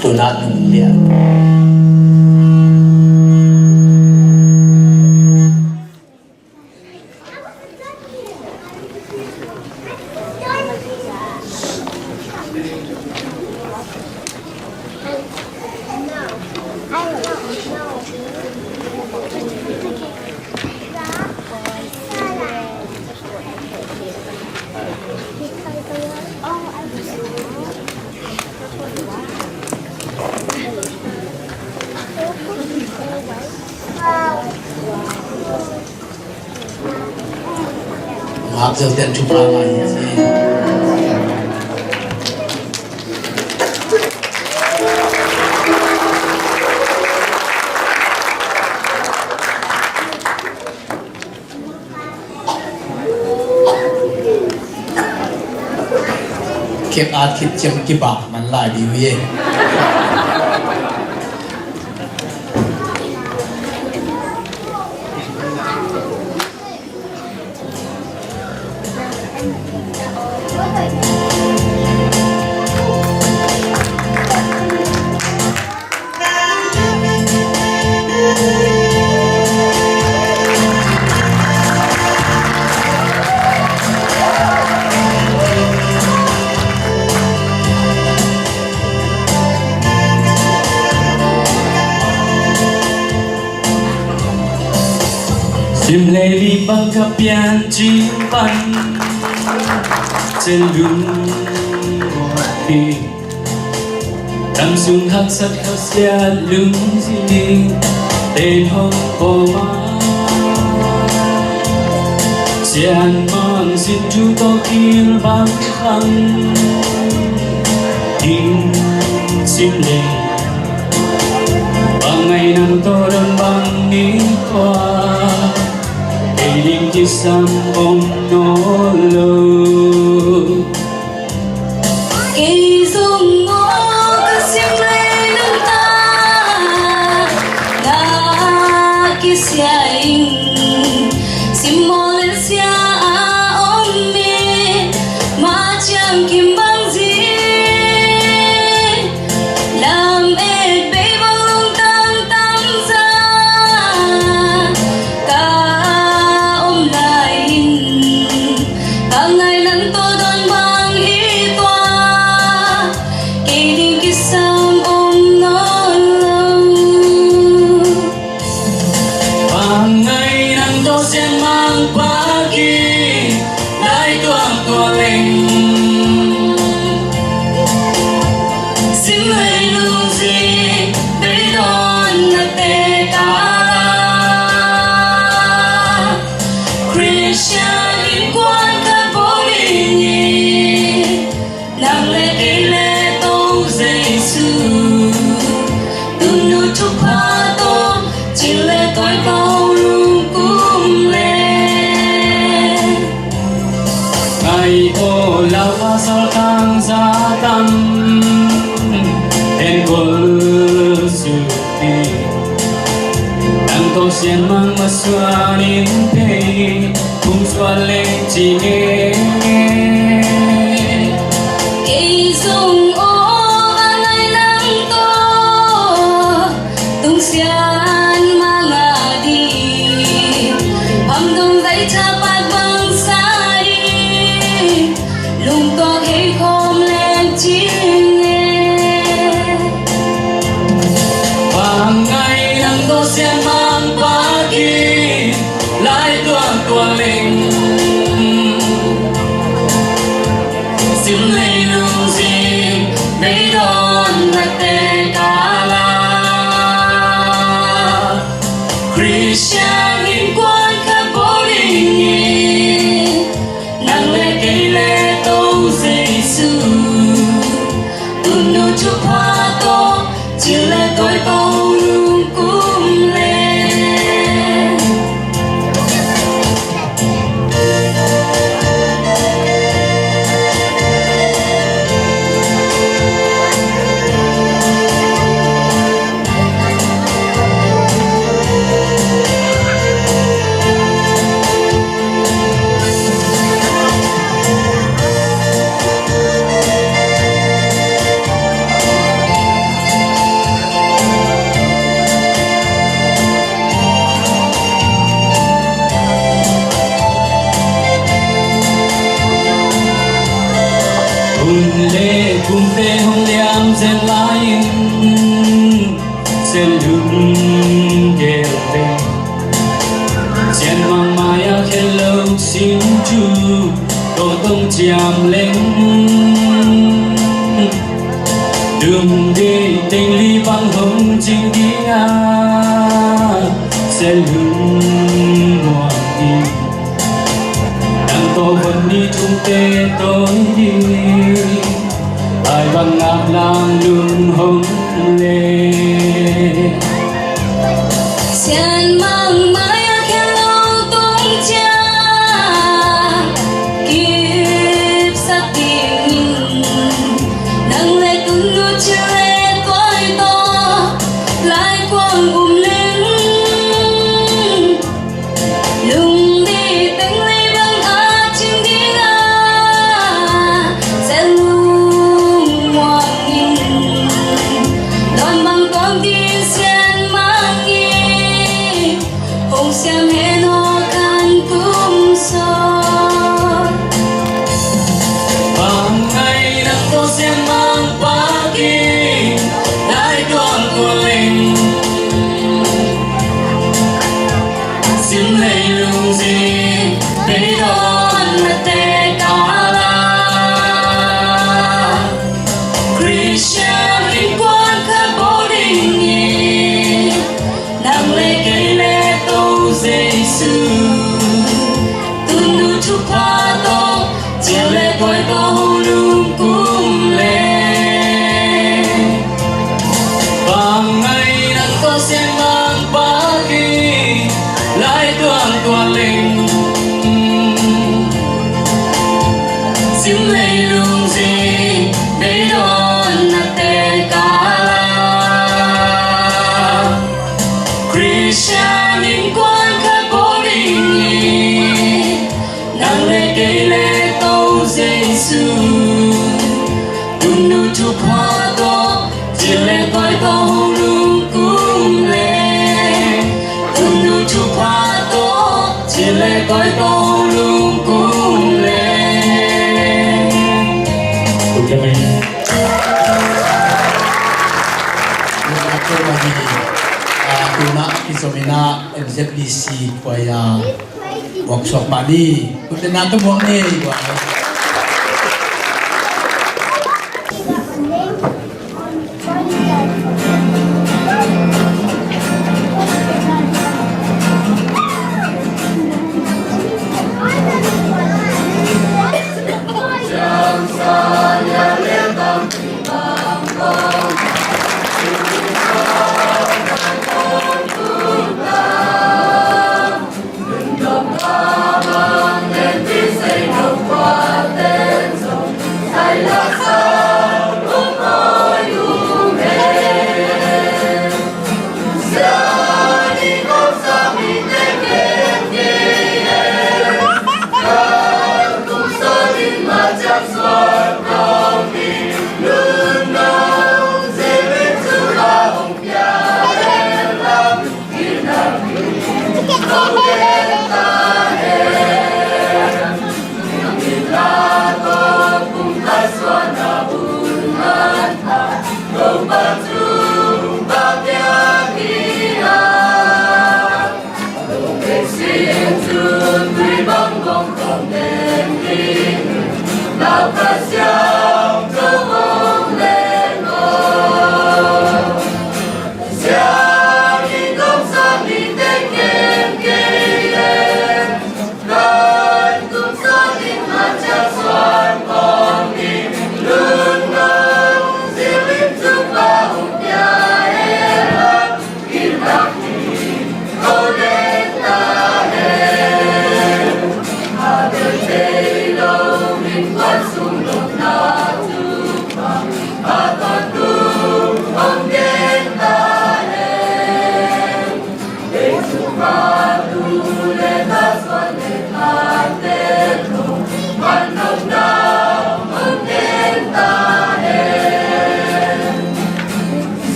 Tuna nung lian. Ngak zelten thupha ngai hi. Kep at khit ciang kibak man lai ding hi. Sim lei li bang ka pian cing pan cen lung hi. Ram sung haksat khasiat lungzing ten hong pom a, sian mang sin thu tawh kilbang khang ding sim lei. Bang ngai nang tawh don bang i tua, kei ding kisam om nawn lo. Kei zong maw ka sim lei nang ta, na kisia ing, sim maw lel sia a om mi, ma ciang kim bang zi. Lam et bei bang lungtang tam za ka om lai in, ka ngai nang tawh don bang hi tua, kei ding kisam om nawn lo. Bang ngai nang tawh sian mang paki, lai tuang tua leng. Sim lei lungzing bei dawn na te kala, Christian innkuan khat bawl ing. Nang le kei le Topa Jesu, tunu thupha tawh cil le tawi ko lungkum le. Ngai aw lau pasal tangza tam en gol su ti. Nang tawh sian mang masuan in thei, hong suan leng ci nge. Kei zong aw ka ngai nang tawh, tung sian mang a ding, pam dong zai tha pat bang sa ding. Lungtuak hei khawm leng cing e. Bang ngai nang tawh sian mang paki, lai tuang tua leng. Sim lei lungzing bei dawn na te kala, Christian innkuan khat bawl ing. Nang le kei le Topa Jesu, tunu thupha tawh cil le tawi ko lungkum le. Le kumte hong liam zen lai-in, Sian Lun gel ve. Sian Mang mai-a khen lo sin cu, kong tong ciam leng. Lungdeih teng li bang hong cing ding a, Sian Lun muang in. Nang tawh hon ni thumte tawi ding, ai bang ngap lam lung hong le. Sian Mang mai-a khen lo tung ciang, kipsak ding in. Nang le Tunnu cil le tuai tawh, lai kuang um leng. Lungdeih teng lei bang a cing ding a, Sian Lun muang in. Dawn bang tuam ding Sian Mang in, hong siam hen aw kan kum sawm. Bang ngai nang tawh Sian Mang Pak in, lai tuang tua leng. Sim lei lungzin, bei dawn na te kala. Khristian innkuan khat bawl ding in, nang le kei le Topa Jesu. Tunnu thupha tawh, cil le tuai tawh hong lungkum le. Bang ngai nang tawh Sian Mang Pak in, lai tuang tua leng. Sim lei lungzin, bei dawn na te kala. Khristian innkuan khat bawl ding in, nang le kei le Topa Jesu. Tunnu thupha tawh, cil le tuai tawh hong lungkum le. Tunnu thupha tawh, cil le tuai tawh hong lungkum le. Tuk kei mei. Tuk kei mei. Ah, tuna kizom in ah M Z B C choir workshop mah ni. Tuk kei na tu buang ni.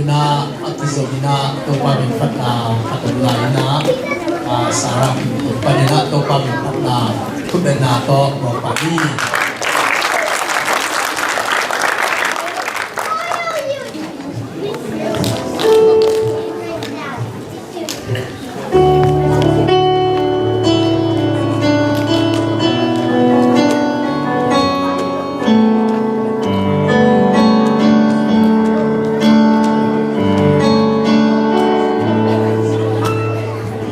Na a kizom in ah Topa min phatna a tom lai in ah, a, Sarah Kim Tung panin ah Topa min phatna thupna tawh mawk pah ni.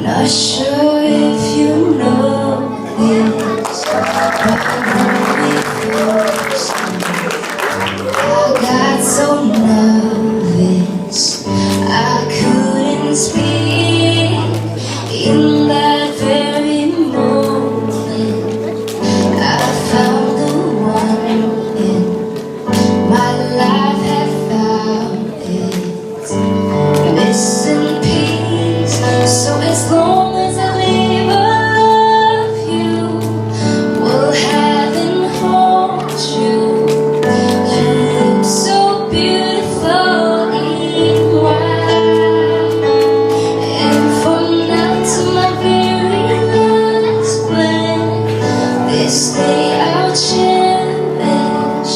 Not sure if you know this, but I'm only forty. I got so nervous, I couldn't speak. In that very moment, I found the one in my life had found its missing piece. So as long as I live, I love you. Will heaven hold you? You look so beautiful in white. And from now to my very last breath, this day I'll cherish.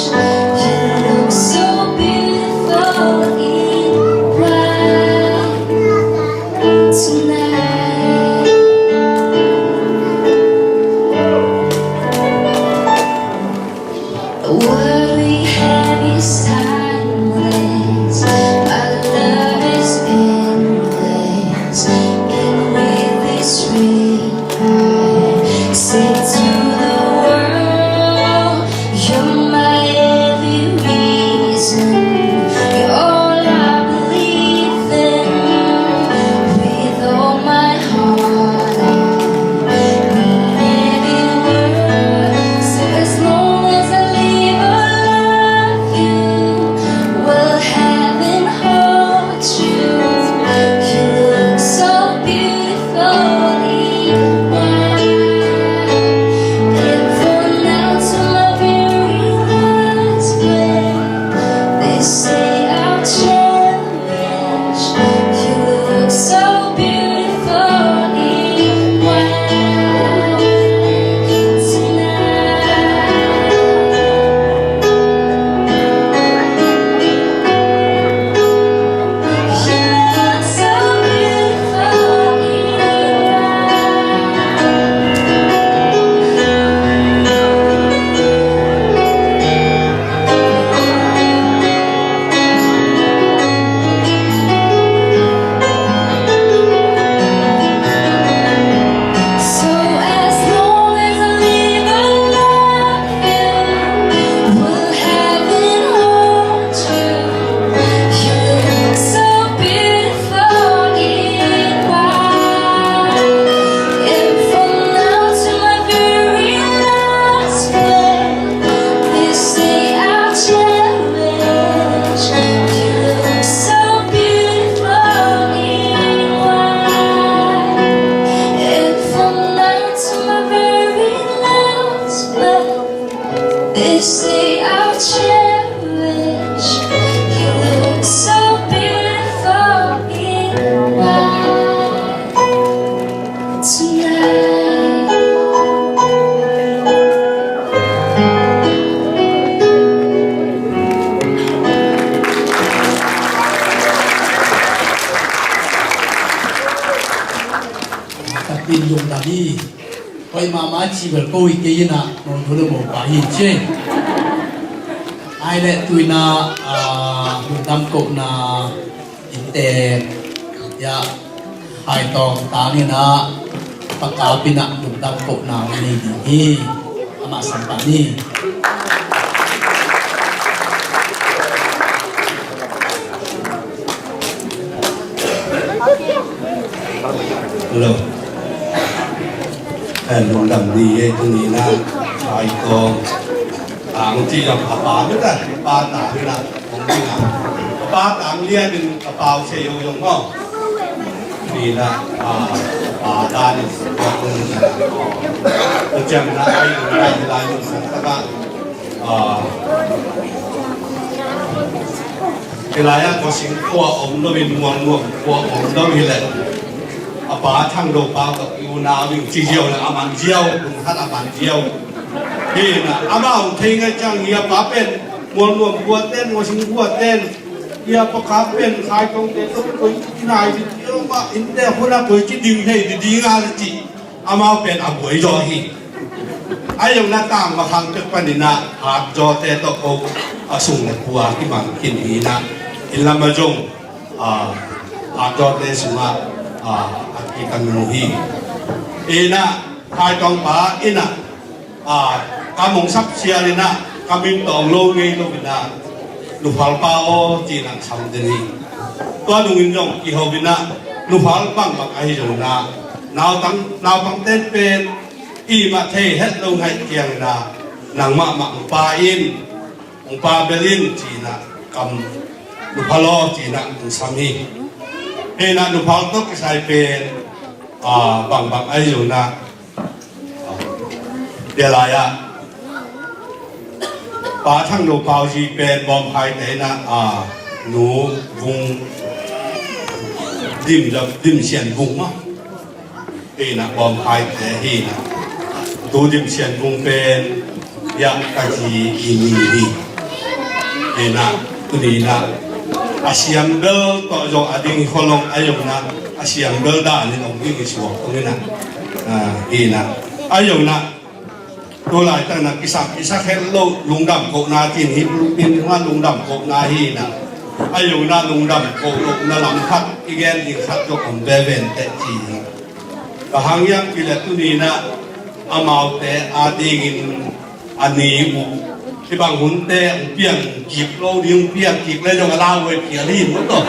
You look so beautiful in white tonight. What we have is timeless. Our love is endless. And with this ring, I say to the world, you're my every reason. You're all I believe in. With all my heart, I mean every word. So as long as I live, I love you. Will heaven hold you? You look so beautiful in white. And from now to my very last breath, this day I'll cherish. You look so beautiful in white tonight. You look so beautiful in white. So as long as I live, I love you. Will heaven hold you? You look so beautiful in white. And from now to my very last breath, this day I'll cherish. You look so beautiful in white. And from now to my very last breath, this day I'll cherish. You look so beautiful in white tonight. Takin lungdam hi. Hoih mahmah ci bel ko hi kei in ah, mawh thu le mawh pa hi ci. Ai le tu in ah, ah, lungdam kohna in teh, ya, Khai Tawng Tang in ah, Pa Kap in ah lungdam kohna nei ding hi. Amah sam pah ni. Hello. Eh, lungdam ni eh, tuni in ah, Khai Tawng Tang ci zong a pa mi ta, pa Tang mi ta, hong ding ah. Pa Tang lian in a pau se yo yong maw. Tuni in ah, a pa dan in, a ciang in ah, ai, ai, lai, lai, lai, lai, lai, ah, Lai-ah Kawsing khua om lo in, Mualnuam khua om lo hi leh, a pa Thang Do Pau tawh i unau ding ci ziau le a man ziau, lungkhat a man ziau. Hi na, amau thei ngai ciang hi, a pa pen Mualnuam khua ten, Kawsing khua ten, hi a pa kha pen Khaitawngte tawh koi ci nai ding, hi lo mah innte hun a koi ci ding thei ding a ci. Amau pen a buai zaw hi. A zong na tang makhang pek panin ah Hat Zawte tawh ko a sung le khua kimang khin hi na, inn lam a zong, ah, Hat Zawte sungah, ah, a kikan mu hi. Hi na, Khaitawng pa in ah, ah, ka mong sap sial in ah, ka min tawng lo ngei lo in ah, Nuphal pa aw ci-in ah sam den hi. Tua nungin zong kiho in ah, Nuphal bangbang ahi zong in ah, nautang, naupangte pen i mah thei het lo ngaih ciangin ah, nangmah mah hong pa in, hong pa bel in ci-in ah, kam Nuphal aw ci-in ah hong sam hi. Hi na, Nuphal tawh kisai pen, ah, bangbang ahi zong in ah, Tua lai-ah Pa Thang Do Pau zi pen Bawm Khaite in ah, a nu Vung, Dim, Dim Sian Vung maw. Hi na, Bawm Khaite hi na. Tu Dim Sian Vung pen, ya, ka zi i ni hi. Hi na, tuni na, a siam bel tawh zong a ding hi kholong a zong na, a siam bel dan in ong ding hi suak ong hi na. Ah, hi na. A zong na, tu laitak na kisam, i sak het lo lungdam kohna ci-in hi, pulpit tungah lungdam kohna hi na. A zong na lungdam kohna lam khat, i gen ding khat zong om veve inteh ci hi. Bang hang hiam cih leh tuni na, amaute a dingin a ni uh, hih bang hunte hong piang kik lo ding, hong piang kik le zong a lauhuai phial hi mawk tawh.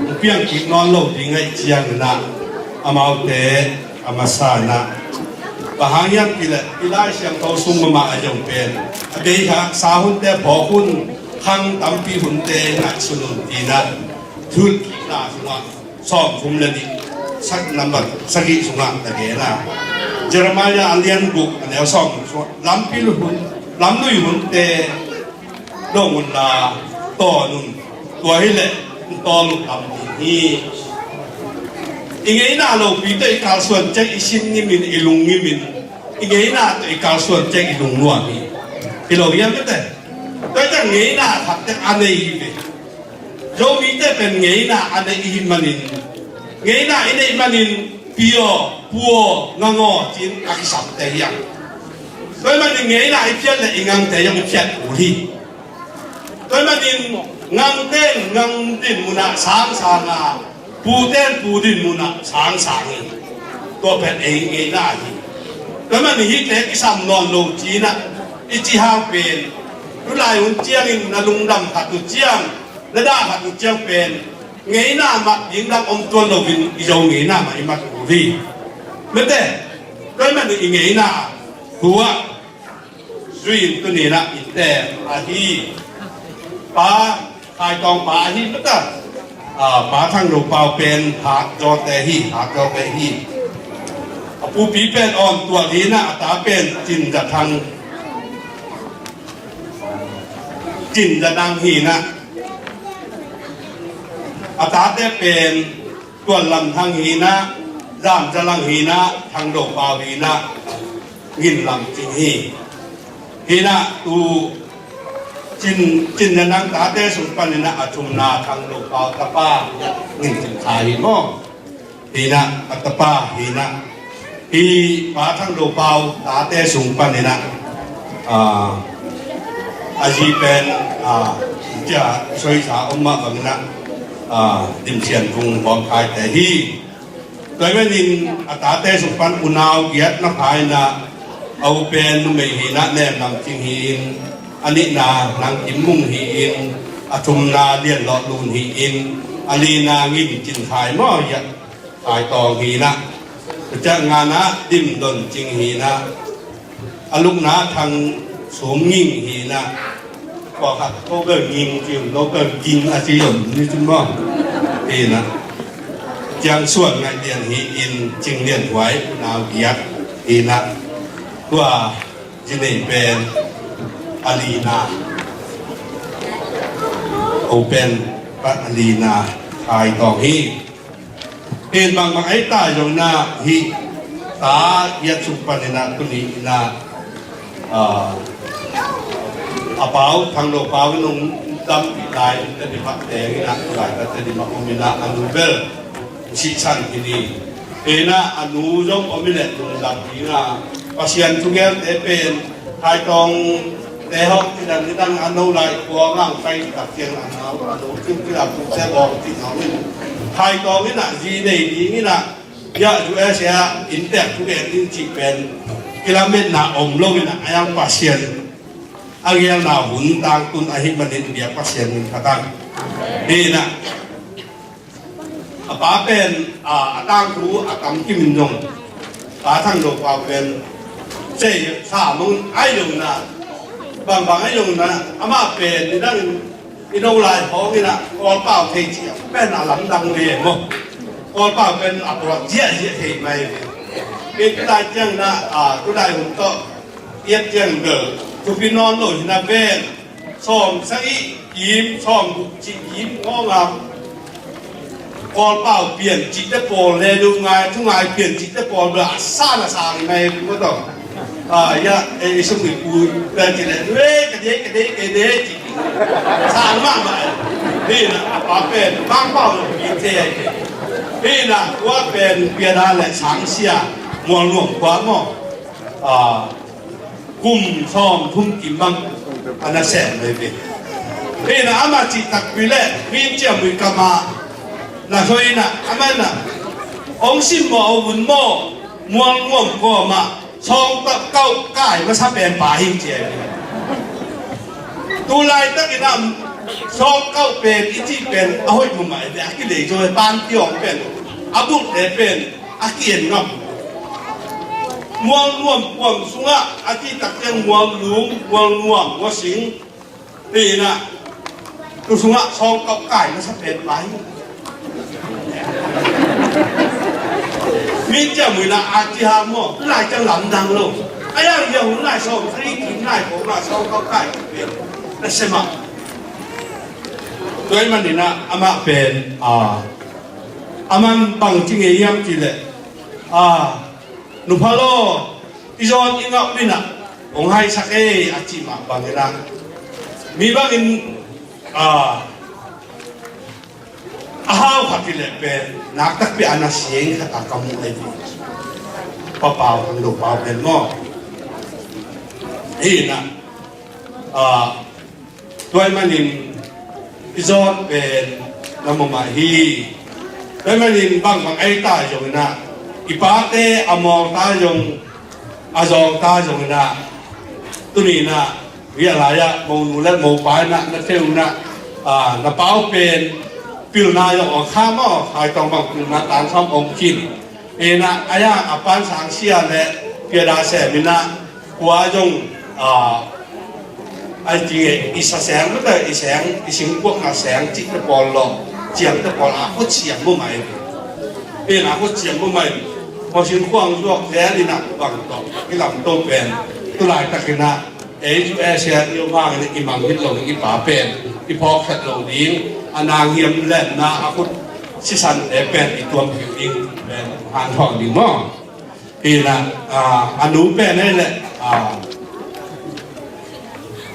Hong piang kik nawn lo ding ahih ciangin ah, amaute a masa in ah, bang hang hiam cih leh i Lai Siangtho sung mahmah a zong pen, a bei haksa hunte phawk hun, khang tampi hunte ngaihsun un ci-in ah, Thuhilhkikna sungah sawmthum le nih, sak number sagih sungah na gen a. Jeremiah a lian guk a neu sawm sungah, lampi lui hun, lamlui hunte dong unla, tawn un, tua hi leh tawl uh lam ding hi. I ngeina lopi tawh i kalsuan ciang i sin ngimin, i lung ngimin, i ngeina tawh i kalsuan ciang i lung nuam hi. Hi lo hiam, mete? Tua hi ciang ngeina khat teh a nei hi ve. Zomite pen ngeina a neih i hih manin, ngeina i neih manin, pi aw, pu aw, ngang aw ci-in a kisamte hi hang. Tua ahih manin ngeina i phiat leh i ngangte zong i phiat kul hi. Tua ahih manin ngangte in ngang din munah sangsang a, pute in pu din munah sangsang hi. Tua pen ei ngeina hi. Tua ahih manin hihte kisam nawn lo ci-in ah i cih hang pen, tu lai hun ciangin na lungdam khat uh ciang, na dah khat uh ciang pen, ngeina mah ding dang om tuan loin i Zo ngeina mah i mat kul hi. Mete, tua ahih manin i ngeina thu ah zui-in tuni-in ah i teek ahi. Pa, Khaitawng pa ahi mete. Ah, Pa Thang Do Pau pen Hat Zawte hi, Hat Zawte hi. A pupi pen Awn Tual hi-in ah, a ta pen Cin Za Thang, Cin Za Nang hi-in ah, a tate pen Tual Lam Thang hi-in ah, Zam Za Lang hi-in ah, Thang Do Pau hi-in ah, Ngin Lam Cing hi. Hi-in ah, tu Cin, Cin Za Nang tate sung panin ah a thumna Thang Do Pau tapa Ngin Cing Khai hi maw. Hi-in ah, a tapa hi-in ah, hi Pa Thang Do Pau tate sung panin ah, ah, a zi pen, ah, cia soisa om mah bangin ah, ah, Dim Sian Vung Bawm Khaite hi. Tua ahih manin a tate sung pan unau giat na pha-in ah, a u pen numei hi-in ah Nem Lam Cing hi-in, a nihna Nang Kim Mung hi-in, a thumna Lian Lawh Lun hi-in, a lina Ngin Cin Khai maw, Khaitawng hi-in ah, tua ciang ngana Dim Don Cing hi-in ah, a lukna Thang Sum Nging hi-in ah, pawlkhat ko bel Nging ci, no bel Ging a ci om ni cun maw. Hi-in ah, Ciang Suan Ngaih Lian hi-in, Cing Lian Huai unau giat hi-in ah, tua zi nei pen a lina Open pat a lina Khai Tawng hi. Hin bangmah ei ta zong inah hih ta giat sung paninah tuni inah a pau Thang Lo Pau in hong dampih lai in Tedim ah teng inah tulai ta Tedim ah om inah a nu bel sihsan hi ni. Inah a nu zong om i leh lungdam ding a, Pasian thugelte pen Khai Tawng te hawk tidang nidang a no lai kua ngang pai tak ciang a nau a no kim kila puk se bawng ti nau in Khai Tawng inah zi nei ding inah ya U S A ah inntek thugen ding cih pen kilametna om lo inah a yang Pasian a gelna hun tangtun ahih manin biak Pasian min khatang hi inah a pa pen a tangthu a tam kimin zong pa Thang Lo Pau pen sei sa mong ai zong na bangbang ai zong na amah pen nidang in i no lai hong inah Kawlpau thei cia pen a lamdang ve maw? Kawlpau pen a puak ziahziah thei mai ve. Pen tulai ciang inah tulai hun tawh iat ciang bel thupi nawn lo hinah ven sawm sagih kim sawm guk cih kim ngawngam Kawlpau pian cihte pawl le lu ngai thu ngai pian cihte pawl bel a san a sang i mai pu tawh. Ya ei sum i pu bel cih le lu ei ka dei ka dei ka dei cih sang mahmah. Hi inah a pa pen Mangpau lo pi thei ai. Hi inah tua pen pian a le sang sia Mual Nuam kua maw? Kum sawm thum kim bang a na sem veve. Hi inah amah cih takpi le Min Ciam Mui kamah na soi inah amah inah hong simmawh a vun maw Mual Nuam kawmah sawngkauh kai masa pen pa hi cia hi. Tulaitak inah sawngkauh pen i cih pen a hoih mumah i ve a kilei zaw hi pan kiawng pen a bulhte pen a ki-en ngam. Mual Nuam kuam sungah a cihtak ciang Mual Lum, Mual Nuam, Mual Sing hi inah tu sungah sawngkauh kai masa pen pa hi. Min Ciam Mui inah a cih hang maw tu lai ciang lamdang lo. A yang ia hun lai sawm sagih kim lai kong inah sawngkauh kai pen na semah. Tua ahih manin ah amah pen a a man bang ci ngei hiam cih leh a nupha law i zawn i ngauh inah hong haisak ei a cih mah bang inah mi bangin a a hau khat i leh pen nak takpi a na siang khat a ka muh ei. Pa Pau Thang Lo Pau pen maw? Hi inah a Tua ahih manin i zawt pen na mumah hi. Tua ahih manin bangbang ei ta zong inah i pate a mawl ta zong a zawng ta zong inah tuni inah hih a lai-ah mo nu le mo pa inah na theu inah na pau pen pilna zong ong kha maw? Khai Tawng bang pilna tan sawm ong khin. Inah a yang a pan sang sia le piada sem inah kua zong a ai ti nge i sa seng mate i seng i singkuak na seng cihte pawl lo ciangte pawl a khut siam mu mai. Inah khut siam mu mai. Kua singkuang zuak zel inah bang tawh i lam to pen tulai tak inah ei zu e sia i om hangin i mang hit lo ding i pa pen i phawk khat lo ding a nang hiam lenna a khut sisante pen i tuam phiu ding pen han thawng ding maw? Inah a nu pen ei le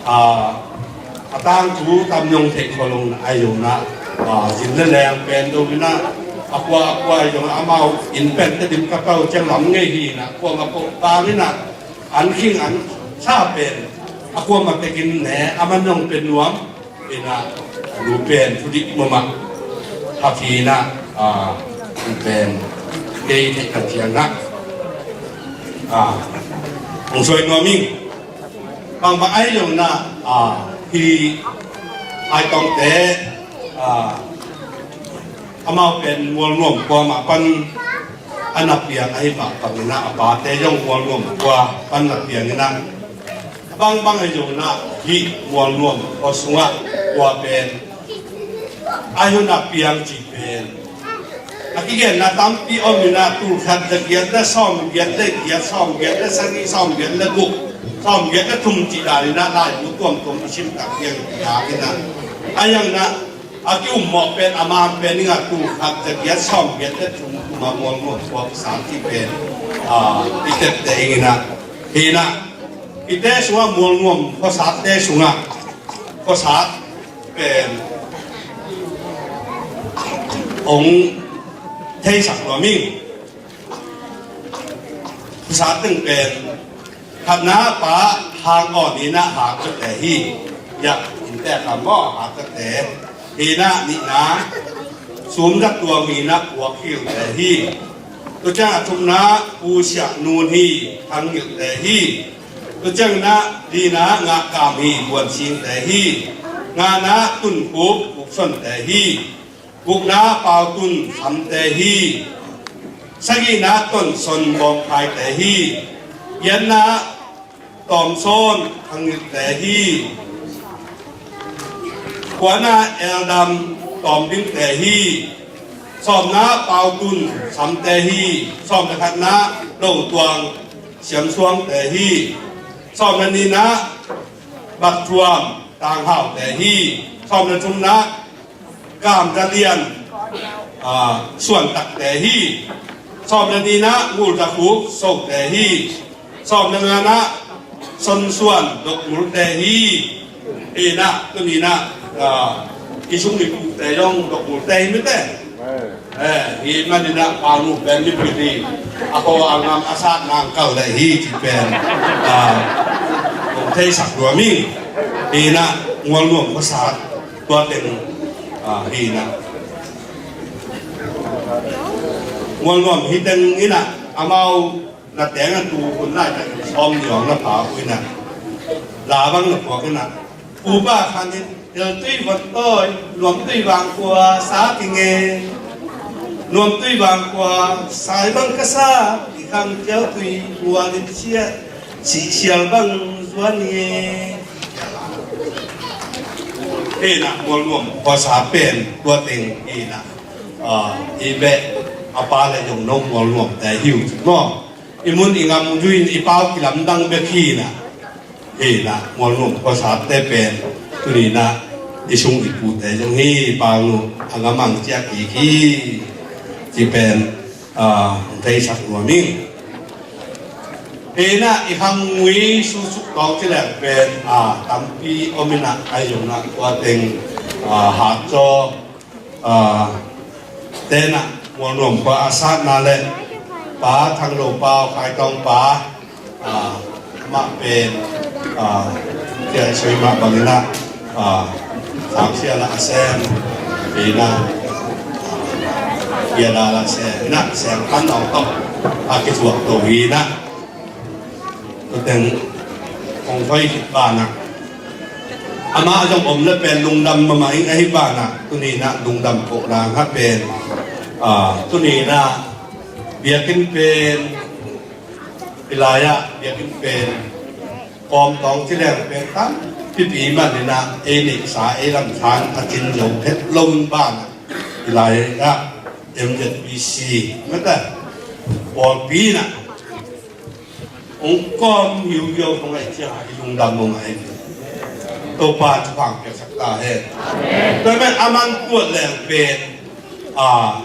a tangthu tam zong theih khua lo na ai zong na zin le leng pen do inah a kua a kua ai zong amau in pen te dim ka pau ciang lam ngei hi inah kua ma ko bang inah an khing an sa pen a kua ma pekin ne a man zong pen nuam. Inah lu pen thudik mumah happy inah lu pen kei theih ka ciangah hong soi nuam ing. Bangbang ai lo inah hi ai tawngte amau pen Mual Nuam kuamah pan a na piang ahi mah bang inah a pate zong Mual Nuam kua pan na piang inah bangbang ahi zong inah hih Mual Nuam kua sungah kua pen ahi hun a piang ci pen a kigenna tampi om inah tul khat le giat le sawm giat le giat sawm giat le sagih sawm giat le guk sawm giat le thum cih dan inah laibu tuamtuam i sim tak piang inah A yang na a ki-um mawh pen a man pen ing a, tu khat za giat sawm giat te tung tuma mual mual puak sang ti pen, a, i tepte ing ina. Hi na, i te sunga mual nuam khosat te sunga khosat pen ong theisak nuam ing. Khosat teng pen khatna pa hang aw ni na hak te hi. Ya, in te ka maw hak te. Hi na, nihna sum dak tuang ni na puak hil te hi. Tua ciang a thumna pusiak nun hi, thang ngilh te hi. Tua ciang na lina ngah kam hi, buan sing te hi. Ngana tun khup kuk son te hi. Gukna pautun samte hi. Sagihna tonson bawngkhaite hi. Giatna tawmsawn khangilte hi. Kuana eldam tawmdingte hi. Sawmna pautun samte hi. Sawm le khatna lotuang siamsuangte hi. Sawm le nihna bakthuam tanghaute hi. Sawm le thumna kamzalian, a, suantakte hi. Sawm le nihna ngulzakhuk sote hi. Sawm le ngana sonsuan dokmulte hi. Hi na, tuni na, a, i sung i pute zong dokmulte hi mite. Eh, hi manina panu pen mi piti a ko a ngam a sat nang kal le hi ci pen, a, kong theisak dua mi. Hi na, ngual nuam ko sat. Tua teng, a, hi na. Ngual nuam hi teng ina, amau na teng a tu hun lai teng sawm ni ong na pa ui na. La bang na puak ina. Upa khan in, el tui von toi, nuam tui vang kua sa ki nge. Nuam tui vang kua, sai bang ka sa, i khang kiau tui, kua lim sia, si sial bang zuan nge. Ina, mual nuam, kua sa pen, tua teng, ina. A, i beh, a pa le yong no mual nuam te hiu, no. I mun i ngam juin i pau kilamdang bek hi na. Hi na, mual nuam khuasate pen. Tuni na, i sung i pute zong hi, pau nu, a ngam ang ciak kik hi. Ci pen, a, theisak nuam ing. Hi na, i khang ngui susuk tawng ci lek pen, a, tampi om ina, ai zong na, tua teng, a, hat caw, a, tena, mual nuam pa a satna le, pa Thang Lo Pau, Khai Tawng pa, a, mah pen, a, kia soi mah bangina, a, sang sia la a sem, ina, kia la la sem, ina, sem kan ong tok, a, ki tuak to ina. Tua teng hong thoi khit banah amah zong om le pen lungdam mahmah ing ahi banah tuni inah lungdam kohna ngah pen, a, tuni inah biakinn pen, i lai-ah biakinn pen kawm tawng ci leng pen tampipi man inah ei neihsa ei lamsan a cin zo phet lo banah i lai-ah M Z B C mete pawlpi inah hong kawm hiuhiau hong aih ciangah i lungdam hong aih. Topa thupha piaksak ta hen. Tua men a man tuat leng pen, a,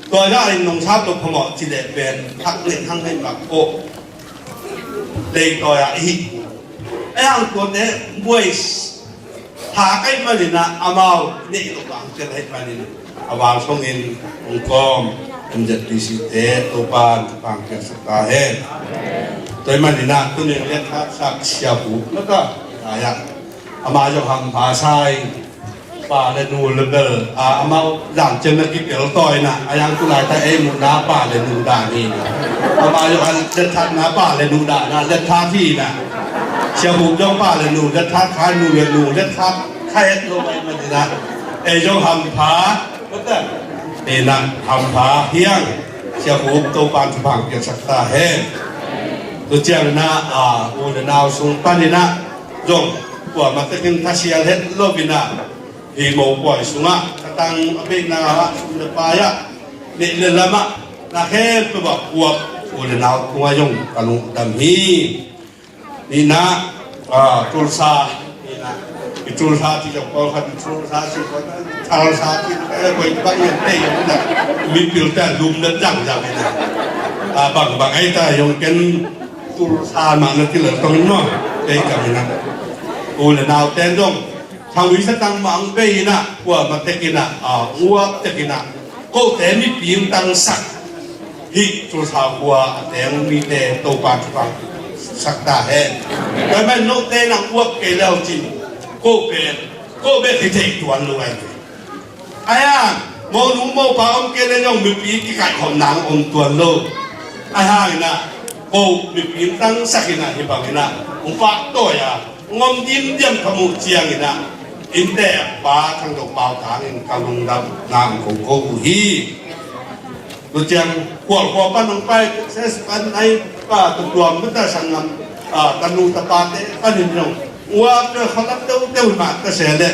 tua zah in nong sap lo phamawh ci leh pen thak len hang hei mak kawh. Leitawi ah i hih. Ei hang tuate buai tha kaih maninah amau neih lo bang tel aih maninah a val songin hong kawm M Z B C te Topa in thupha piaksak ta hen. Tua ih maninah tuning liatkhat sak sia hu na ta ai-ah amah zong hampha sa in pa le nu le bel a amau zan ciang na kitel tawi inah a yang tu lai ta ei muhna pa le nu dan hi inah amah zong a liatkhatna pa le nu dan a liatkhat hi inah sia hu zong pa le nu liatkhat kha nu le nu liatkhat kha het lo bai maninah ei zong hampha Ina hampha hiang sia hu Topa in thupha piaksak ta hen. Tu ciang na a u le nau sung paninah zong kuamah tekin thasial het lo inah hi mo puai sungah ka tang a beina ah sum le pai ah neih le lamah na khempeuh ah kuak u le nau tungah zong ka lungdam hi. Nihna, a, Tulsa, nihna, i Tulsa ci zong pawlkhat, tulsa ci pawlkhat, tulsa ci pawlkhat, eh, koi pa ian te ian na. Mipil ta lum na zang zang ina. A, bang bang ai ta zong ken tulsa mah na ci lel tong in maw. Kei kam ina. U le nau ten zong thang ui sa tang mah ang bei ina, kua ma tek ina, a, uap tek ina. Kote mipi ang tangsak. Hih Tulsa khua a teng mite Topa thupha sak ta hen. Tua man note nang uap kei leu cin, ko pen, ko bek hi thei tuan lo ai. Ai hang, mo nu mo pa om kei le zong mipi kikaih khom nang om tuan lo. Ai hang ina, ko mipi tangsak ina hi bang ina, ung pak tawi a, ngom dimdiam ka muh ciang ina, innte pa Thang Dok Pau tangin ka lungdam nang kong ko uh hi. Tua ciang kualkua pan hong pai, ses pan ai pa tutuam mata sanggam, a, tanu tapate panin zong uap tua khalam teuteu mah ta se le,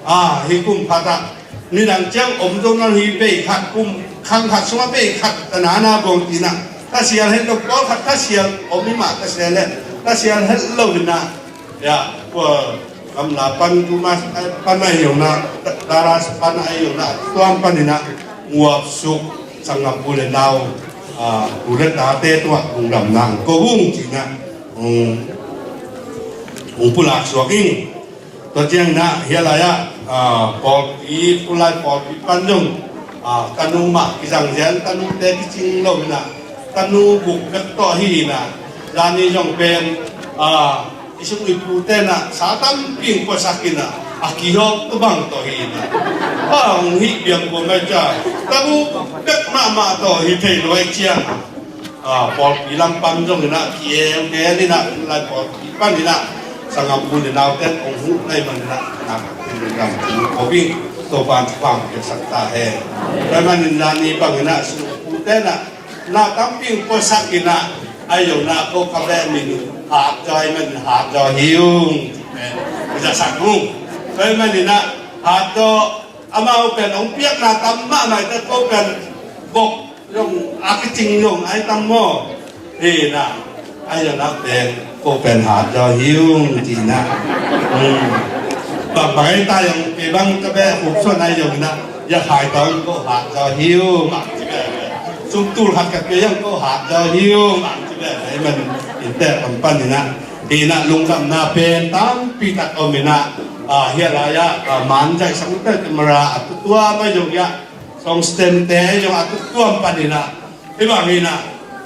a, hi kum khat ah nidang ciang om zong nang hi bei khat kum khang khat sungah bei khat ta nana bawng tina. Ka sial hen dok pawl khat ka sial om hi mah ta se le, ka sial het lo hi na. Ya, kua gamla pan, tuma pan a hi zong na, dara pan a hi zong na, tuam pan hi na, nguap suk, sanggam u le nau, a, u le tate tua, lungdam nang ko ung ci na, ung, ung pulak suak ing. Tua ciang na, hia lai ah, a, pawlpi, pulai pawlpi pan zong, a, tanu mah kizang zian, tanu te kicing lo hi na, tanu buk bek tawh hi na, zani zong pen, a, i sung i pu te na, sa tampi puasak hi na, a kihawk tu bang tawh hi na. Bang hi biang kua mai ca, tanu bek mahmah tawh hi thei lo ai ciang. A, pawlpi lam pan zong ina, ki em gen ina, lai pawlpi pan ina, sanggam u le nau ten ong huh lai man ina, na, ina, ina, ina, ko bing, to pan pang ke sak ta he. Pai man ina ni bang ina, su pu te na, na tam ping ko sak ina, ai yo na ko ka be min, ha joy man, ha joy hiung, ina sak hung. Pai man ina, ha to, amau pen ong piak na tam ma mai ta ko pen, bok, zong a kicing zong ai tam maw? Hi na, ai zong nak pen, ko pen hat zaw hiung ci na. Hmm. Bang bang ai ta zong pe bang ka be hup suan ai zong na, ya khai tawng ko hat zaw hiung mak ci be. Sum tul khat ka pe zong ko hat zaw hiung mak ci be. Ai man in te pan pan hi na. Hi na lungdamna pen tampi tak om hi na. A, hi a lai a, a, man zai sang te mara a tutua mai zong ya. Song stem te zong a tuk tuam pan ina. Hi bang ina.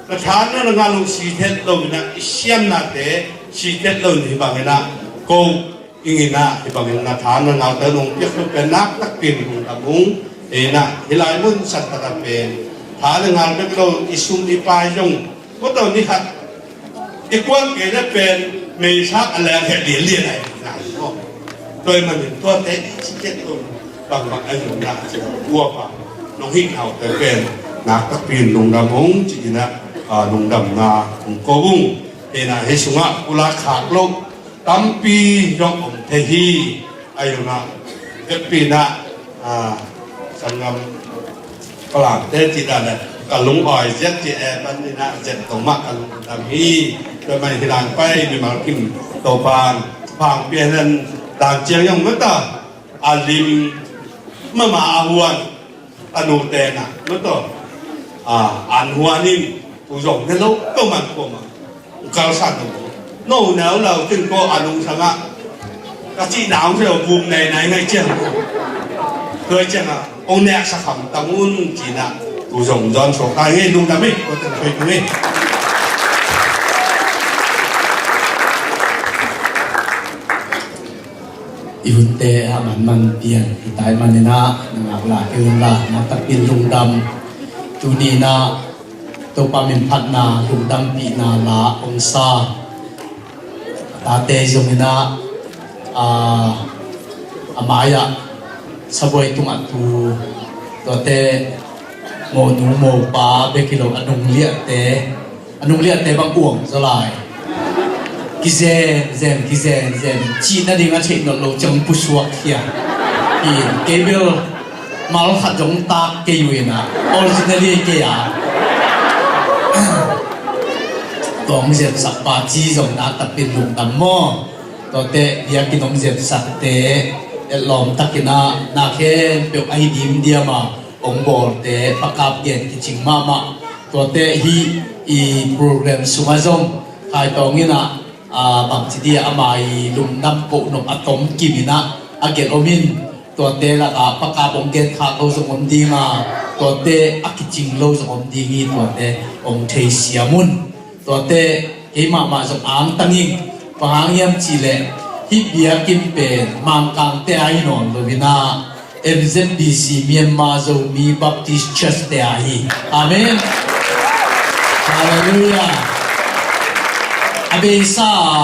Ka than na ngal uh si thet lo ina. I siam na te si thet lo ina hi bang ina. Ko ing ina. Hi bang ina than na ngal te nong piak lo pen nak tak pin hong tam hong. Ina. Hi lai mun san tak a pen. Than na ngal bek lo i sum i pai zong. Ko to ni khat. I kuan kei le pen meisak a leng he lianlian ai ngai maw. Tua i manin tuate i ci ket lo bang bang ai lo na ci ua pa nong hih nau te pen nak takpi in lungdam ung ci ina, a, lungdamna ung ko ung. Ina hi sungah pulak khak lo tampi zong om thei hi. Ai lo na, vekpi na, a, sanggam Palangte ci dan le, ka lung awi ziat ci e, pan ni na ziat tong mah ka lung dam hi. Tua mai hi lang pai, mimal kim Topan, pang pian nan dan ciang yong mata, a lim mama a huan, a nu te na, mata, a, an huan in, tu zong ne lo, ko man ko man. Kalsan no. No neu lau tin ko a nung sangah. Ka cih nau se vum nei nai ngai ciang. Tua ciang a. Ong nek sa kham tam un cina. Tu zong zon so kai ngei lungdam hi. Ko tan khoi tu ngei. I hunte a manman pian i tai manina na ngak la kei un la na takpin lungdam. Tuni na Topa min phatna lungdampihna la ong sa. Tate zongina, a, a mai-ah sabuai tungah tu tuate mawnu mawpa bek hi lo a nungliahte, a nungliahte bang uang zaw lai. Kizen zen kizen zen cih nading a theih nolh lo ciang pusuak khia. Kei bel mal khat zong tak kei uh ina, originally kei a. Tua hong ziamsak pa ci zong na takpin lungdam maw? Tuate biakinn hong zetsakte, etlawm takin ah na khempeuh a hi dimdiam a hong bawlte, Pa Kap gen kicing mahmah. Tuate hih i program sungah zong Khai Tawng in ah, aa, bangci dia ama i lungdam koh nop a tom kim in ah a gelh om in, tuate lakah Pa Kap hong genkhak lo zong om ding a, tuate a kicing lo zong om ding hi, tuate hong theisiam un. Tuate kei mahmah zong angtang ing. Bang hang hiam cih leh hih biakinn pen Mangkangte a hi nawn lo in ah, M Z B C, Myanmar Zomi Baptist Church te a hi. Amen. Halleluiah. A beisa a,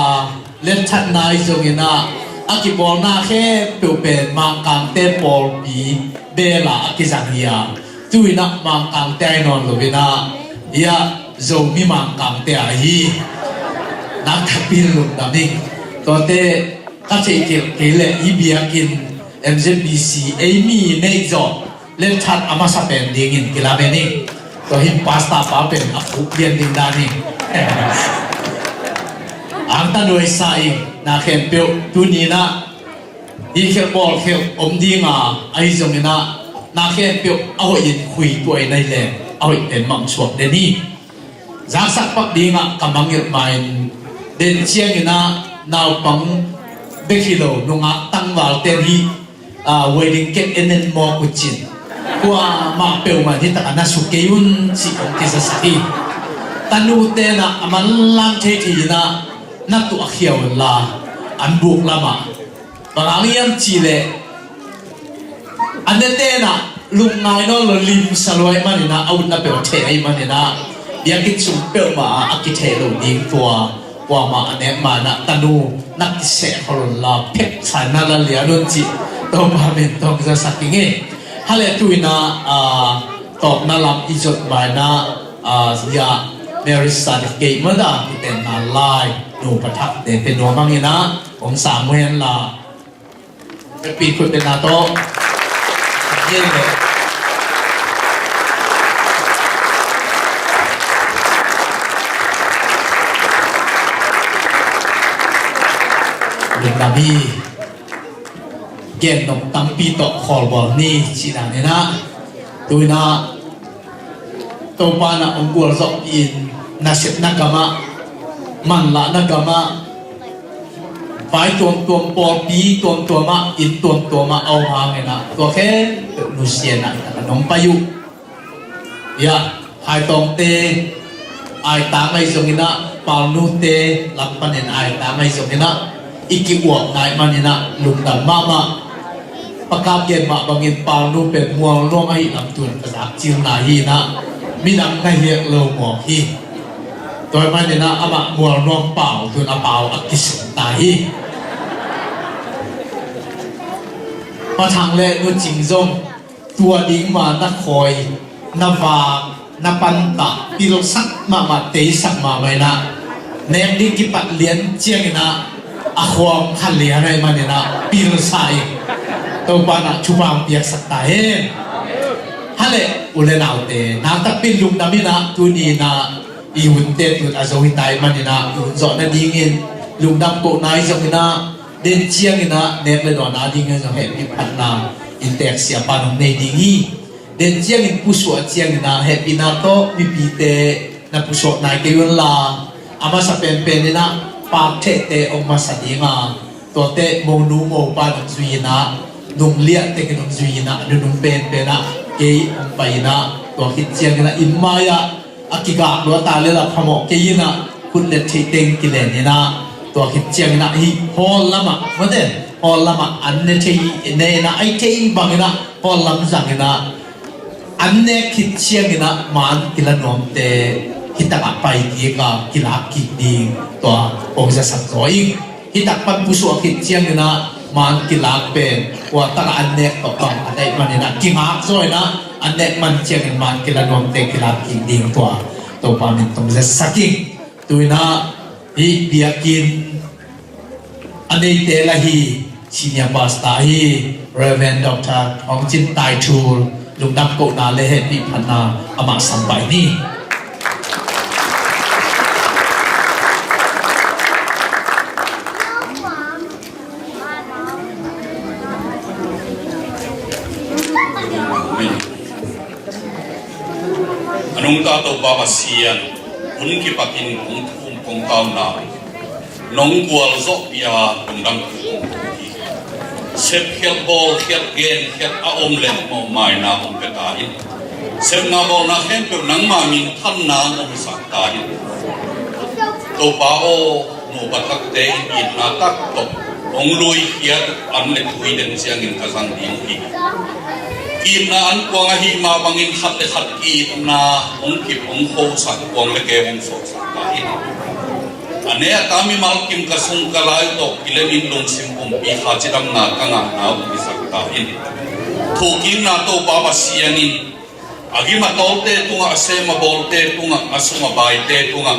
letthat nai zongin ah, a kibawlna khempeuh pen Mangkangte pawlpi bel ah a kizang hi a, tu in ah Mangkangte a hi nawn lo in ah, hiah Zomi Mangkangte a hi. Nakpi takin lungdam ing. Tuate ka theih kei leh hih biakinn M Z B C ei mi neih zawh letthat a masa pen dingin kilamen ing. Tua hi in pastor pa pen a puk lian ding dan hi. Angtang nuaisa ing. Na khempeuh tuni in ah hih khelh bawl khelh om ding a, ahi zongin ah na khempeuh a hoih in khui tuah in, ahi leh a hoih pen mangsuak den hi. Zaksak pak ding ah ka mangngilh ma in, den ciangin ah naupang bek hi lo, nungak tangvalte in hih, aa, wedding cake en en mawk uh cin, kuamah peuhmah in hih takah na su kei un cih hong kizasak hi. Tanute in ah a manlang thei thei in ah na tuahkhia un la, an buk lamah. Bang hang hiam cih leh a nete in ah lungngai nawn lo, limsa lua ahih manin ah, a utna peuh a theh ahih manin ah, biakinn sung peuhmah ah a kitheh loh ding tua, kuamah a nek ma in ah tanu na kiseh khol un la, pheksa in na la lian un cih Topa min tawh hong zasak ing e. Hale, tu in ah, aa, tawpna lam i zot ma in ah, aa, zia marriage certificate mah dah kitenna lai, nu pa thakte pe nuam hang in ah hong sang uh hen la. Heppi khut beng na tawh. Amen. Lungdam hi. Gen nop tampi tawh khawlbawl ni cih dan in ah, tu in ah Topa in ah hong gualzawhpih in, nasepna gamah, manlahna gamah, vai tuamtuam, pawlpi tuamtuam ah, inn tuamtuam ah a om hangin ah, tua khempeuh nusia in ah, i tak a nong pai uh. Ia, Khai Tawngte aitang ahi zongin ah, Palnute lam panin aitang ahi zongin ah, i ki-uap nai manin ah lungdam mahmah. Pa Kap gen mah bangin Palnu pen Mualnuam ahih lam tu in ka zakcilna hi in ah, midang na hiak lo mawk hi. Tua ahih manin ah amah Mualnuam pau, tu in a pau a kisem ta hi. Pa Thang le Nu Cing zong tua ding ma na khawi, na vak, na pantah, pilsak mahmah, teisak mahmah in ah, nek ding kipat lian ciangin ah, a khua hong kha lian ahih manin ah pilsa in, Topa in ah thupha hong piaksak ta hen. Hale, u le naute, nakpi takin lungdam in ah, tuni in ah i hunte tun a zo hi ta ahih manin ah, i hun zawh nadingin lungdam kohna ahi zongin ah, den ciangin ah nek le dawn a dingin zong hehpih phatna inntek siapa in hong nei ding hi. Den ciangin pusuah ciangin ah hehpihna tawh mipite na pusuak nai kei un la, a masa penpen in ah pakthehte hong masa ding a, tuate monu mopa in hong zui in ah, nung liah tekin hong zui in ah, nunung penpen ah kei hong pai in ah, tua khit ciangin ah inn mai-ah a kigak lua ta le la phamawh kei in ah, khut le thei teng kilen in ah, tua khit ciangin ah hih hall lamah, mate, hall lamah an ne thei, ne in ah, a hih theih bangin ah hall lam zang in ah, an nek khit ciangin ah man kila nuamte hih takah pai kik a, kilak kik ding tua hong zasak zaw ing. Hih tak pan pusuak khit ciangin ah man kilak pen kua takah an nek tawh bang a deih manin ah kingak zaw in ah, an nek man ciangin man kila nuamte kilak kik ding tua Topa min tawh hong zasak ing. Tu in ah hih biakinn a neite la hi, Senior Pastor hi, Reverend Doctor Thawng Cin Tai Thul, lungdam kohna le hehpih phatna amah sam pai ni. A nungta Topa Pasian, hun kipatin kong thum kong tauna nong gualzawhpih a lungdam kong ko hi. Sepkhiat, bawlkhiat, genkhiat a om leh mawhmaina hong pia ta in. Sepna bawlna khempeuh nangma minthanna hong hisak ta in. Topa aw, nupa takte in itna tak tawh hong luikhiat an le tui den ciangin ka zang ding hi. Itna an kuang ahih mah bangin khat le khat ki-itna hong kip hong khosak, kuang le keu hong sawlsak ta in. A ne a ta mimal kim ka sung ka lai tawh kilemin lungsim pumpi kha cidamna ka ngahna hong hisak ta in. Thukkikna Topa Pasian in a gim a tawlte tungah, a sem a bawlte tungah, a sum a baite tungah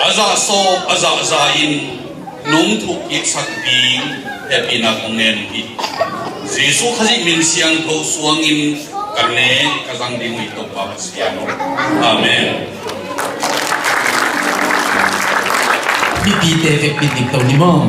a zahsawp a zahza in nong thukkiksak ding hehpihna kong ngen hi. Jesuh Khazih min siangtho suangin ka ne ka zang ding uh hi, Topa Pasian aw. Amen. Mipite vekpi dik to ni maw?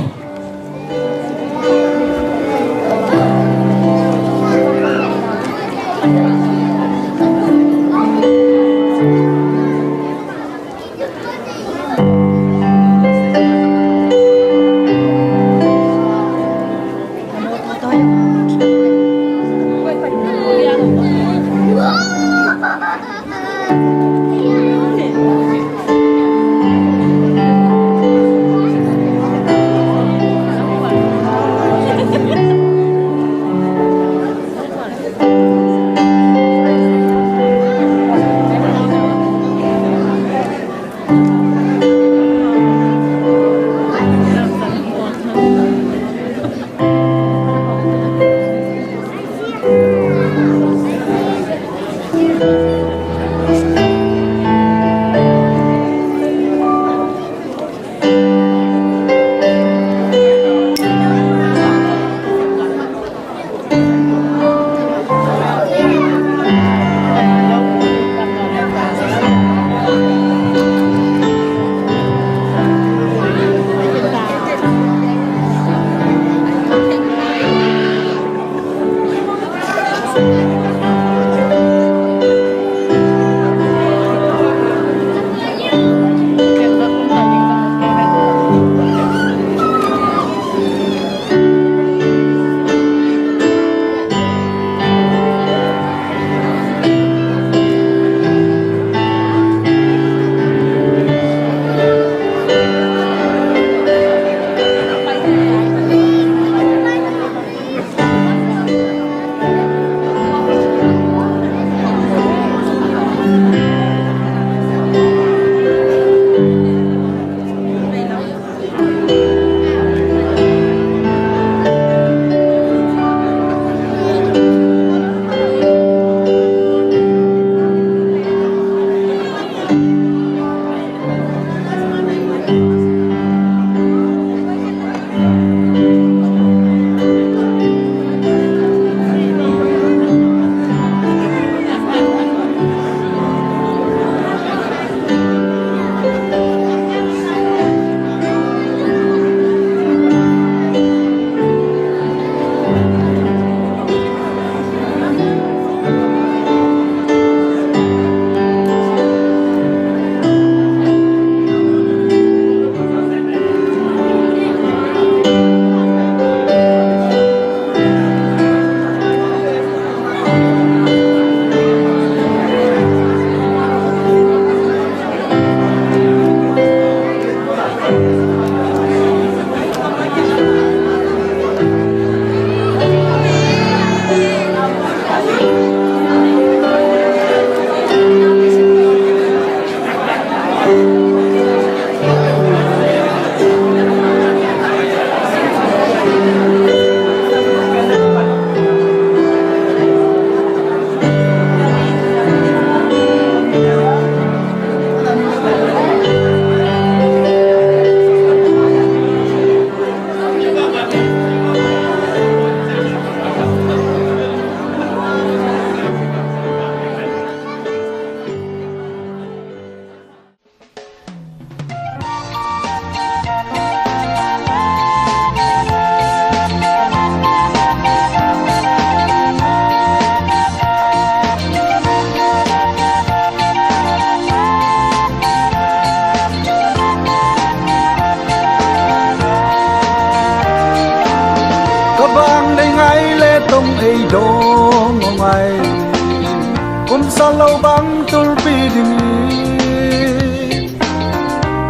Kum sawt lo bang tulpi ding hi.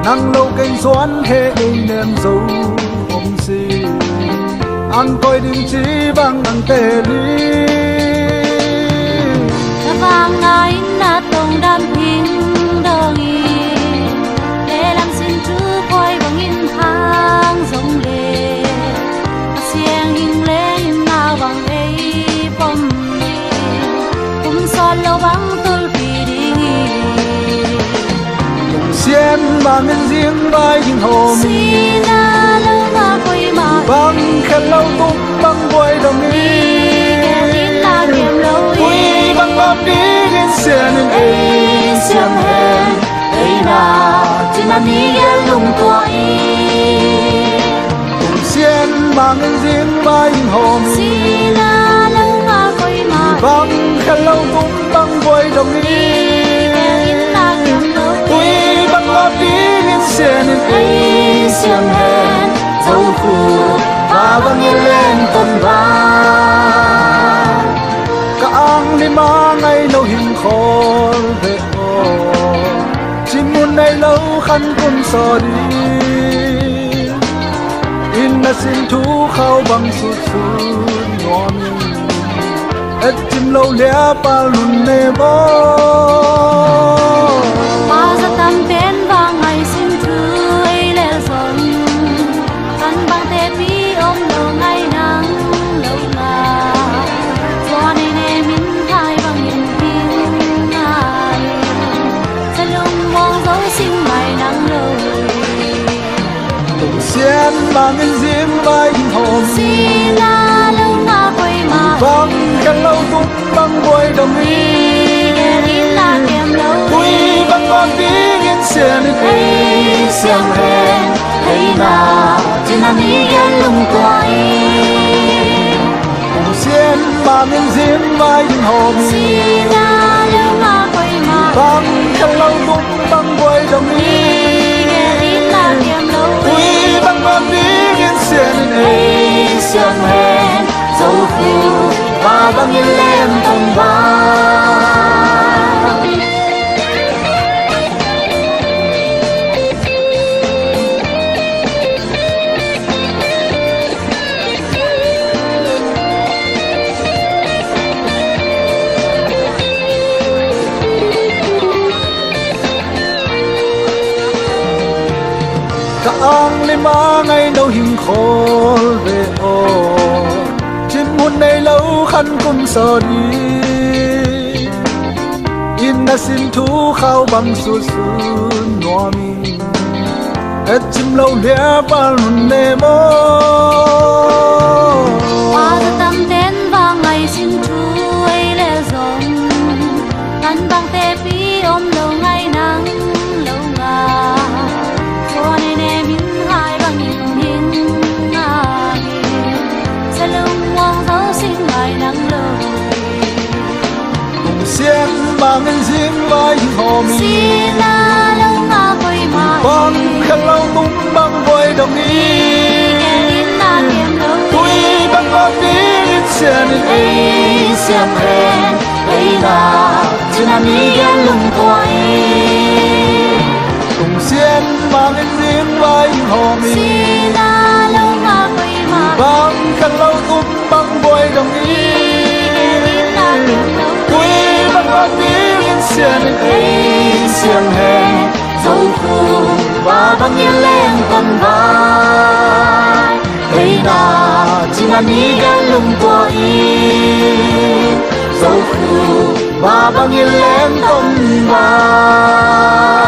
Nang lo kei zuan he ei nem zo om si. An koi ding ci bang an teli. Ka vang ngai na tong dam hing dong i. Lelang sin tu koi bang in hang zong le. Siang hing leng in na bang ei pom ni. Kum sawt lo bang tulpi ding hi. Sian bang in zing vai ding hawm. Sina lo ma koi ma. Bang khen lo tum bang buai dong hi. Ui bang gawp ding in sian in ei siam hen. Ei na cina ni gel lung tua i. Kum sian bang in zing vai in hawm. Sina lo ma koi ma. Bang khen lo tum bang buai dong hi. Ui bang gawp ding in sian in ei siam hen. Zo khu ba bang in leng ton ba. Ka ang ni ma ngai lo hing khol ve aw. Cim hun nei lo khan kum sawt ding. Inn na sin thu khau bang sut sut nuam in. Et cim lo lia pal nun ne bo. Pau za tam pen bang ai sin thu ei lel zong. Kan bang te pi om lo ngai nang lo nga. Tua nei ne min hai bang in pin ngai. Sa lung mong zo sing mai nang lo. Tung sian bang in zing vai in hawm. Sina lo nga koi ma. Bang khen lo tum bang buai dong hi. Ui bang gawp ding in sian in ei siam hen. Ei na cina ni gel lung tua i. Kum sian bang in zing vai in hawm. Sina lo nga koi ma. Bang khen lo tum bang buai dong hi. Ui bang gawp ding in sian in ei siam hen. Zo khu ba bang in leng ton ba. Ka ang ni ma ngai lo hing khol ve aw. Cim hun nei lo khan kum sawt ding. Inn na sin thu khau bang sut sut nuam in. Et cim lo lia pal nun ne mo. Pau za tam ten bang ai sin thu ei lel zong. Kan bang te pi om lo ngai nang lo nga. Tua nei ne min hai bang in hing ngai. Sa lung mong zo sing ngai nang lo. Kum sian bang in zing vai in hawm hi. Sina lo nga koi ma. Bang khen lo tum bang buai dong hi. Ui bang gawp ding in sian in ei siam hen. Ei na cina ni gel lung tua i. Kum sian bang in zing vai in hawm hi. Sina lo nga koi ma. Bang khen lo tum bang buai dong hi. Ui bang gawp ding in sian in ei siam hen. Zo khu ba bang in leng ton vai. Ei na cina ni gel lung tua i. Zo khu ba bang in leng ton vai.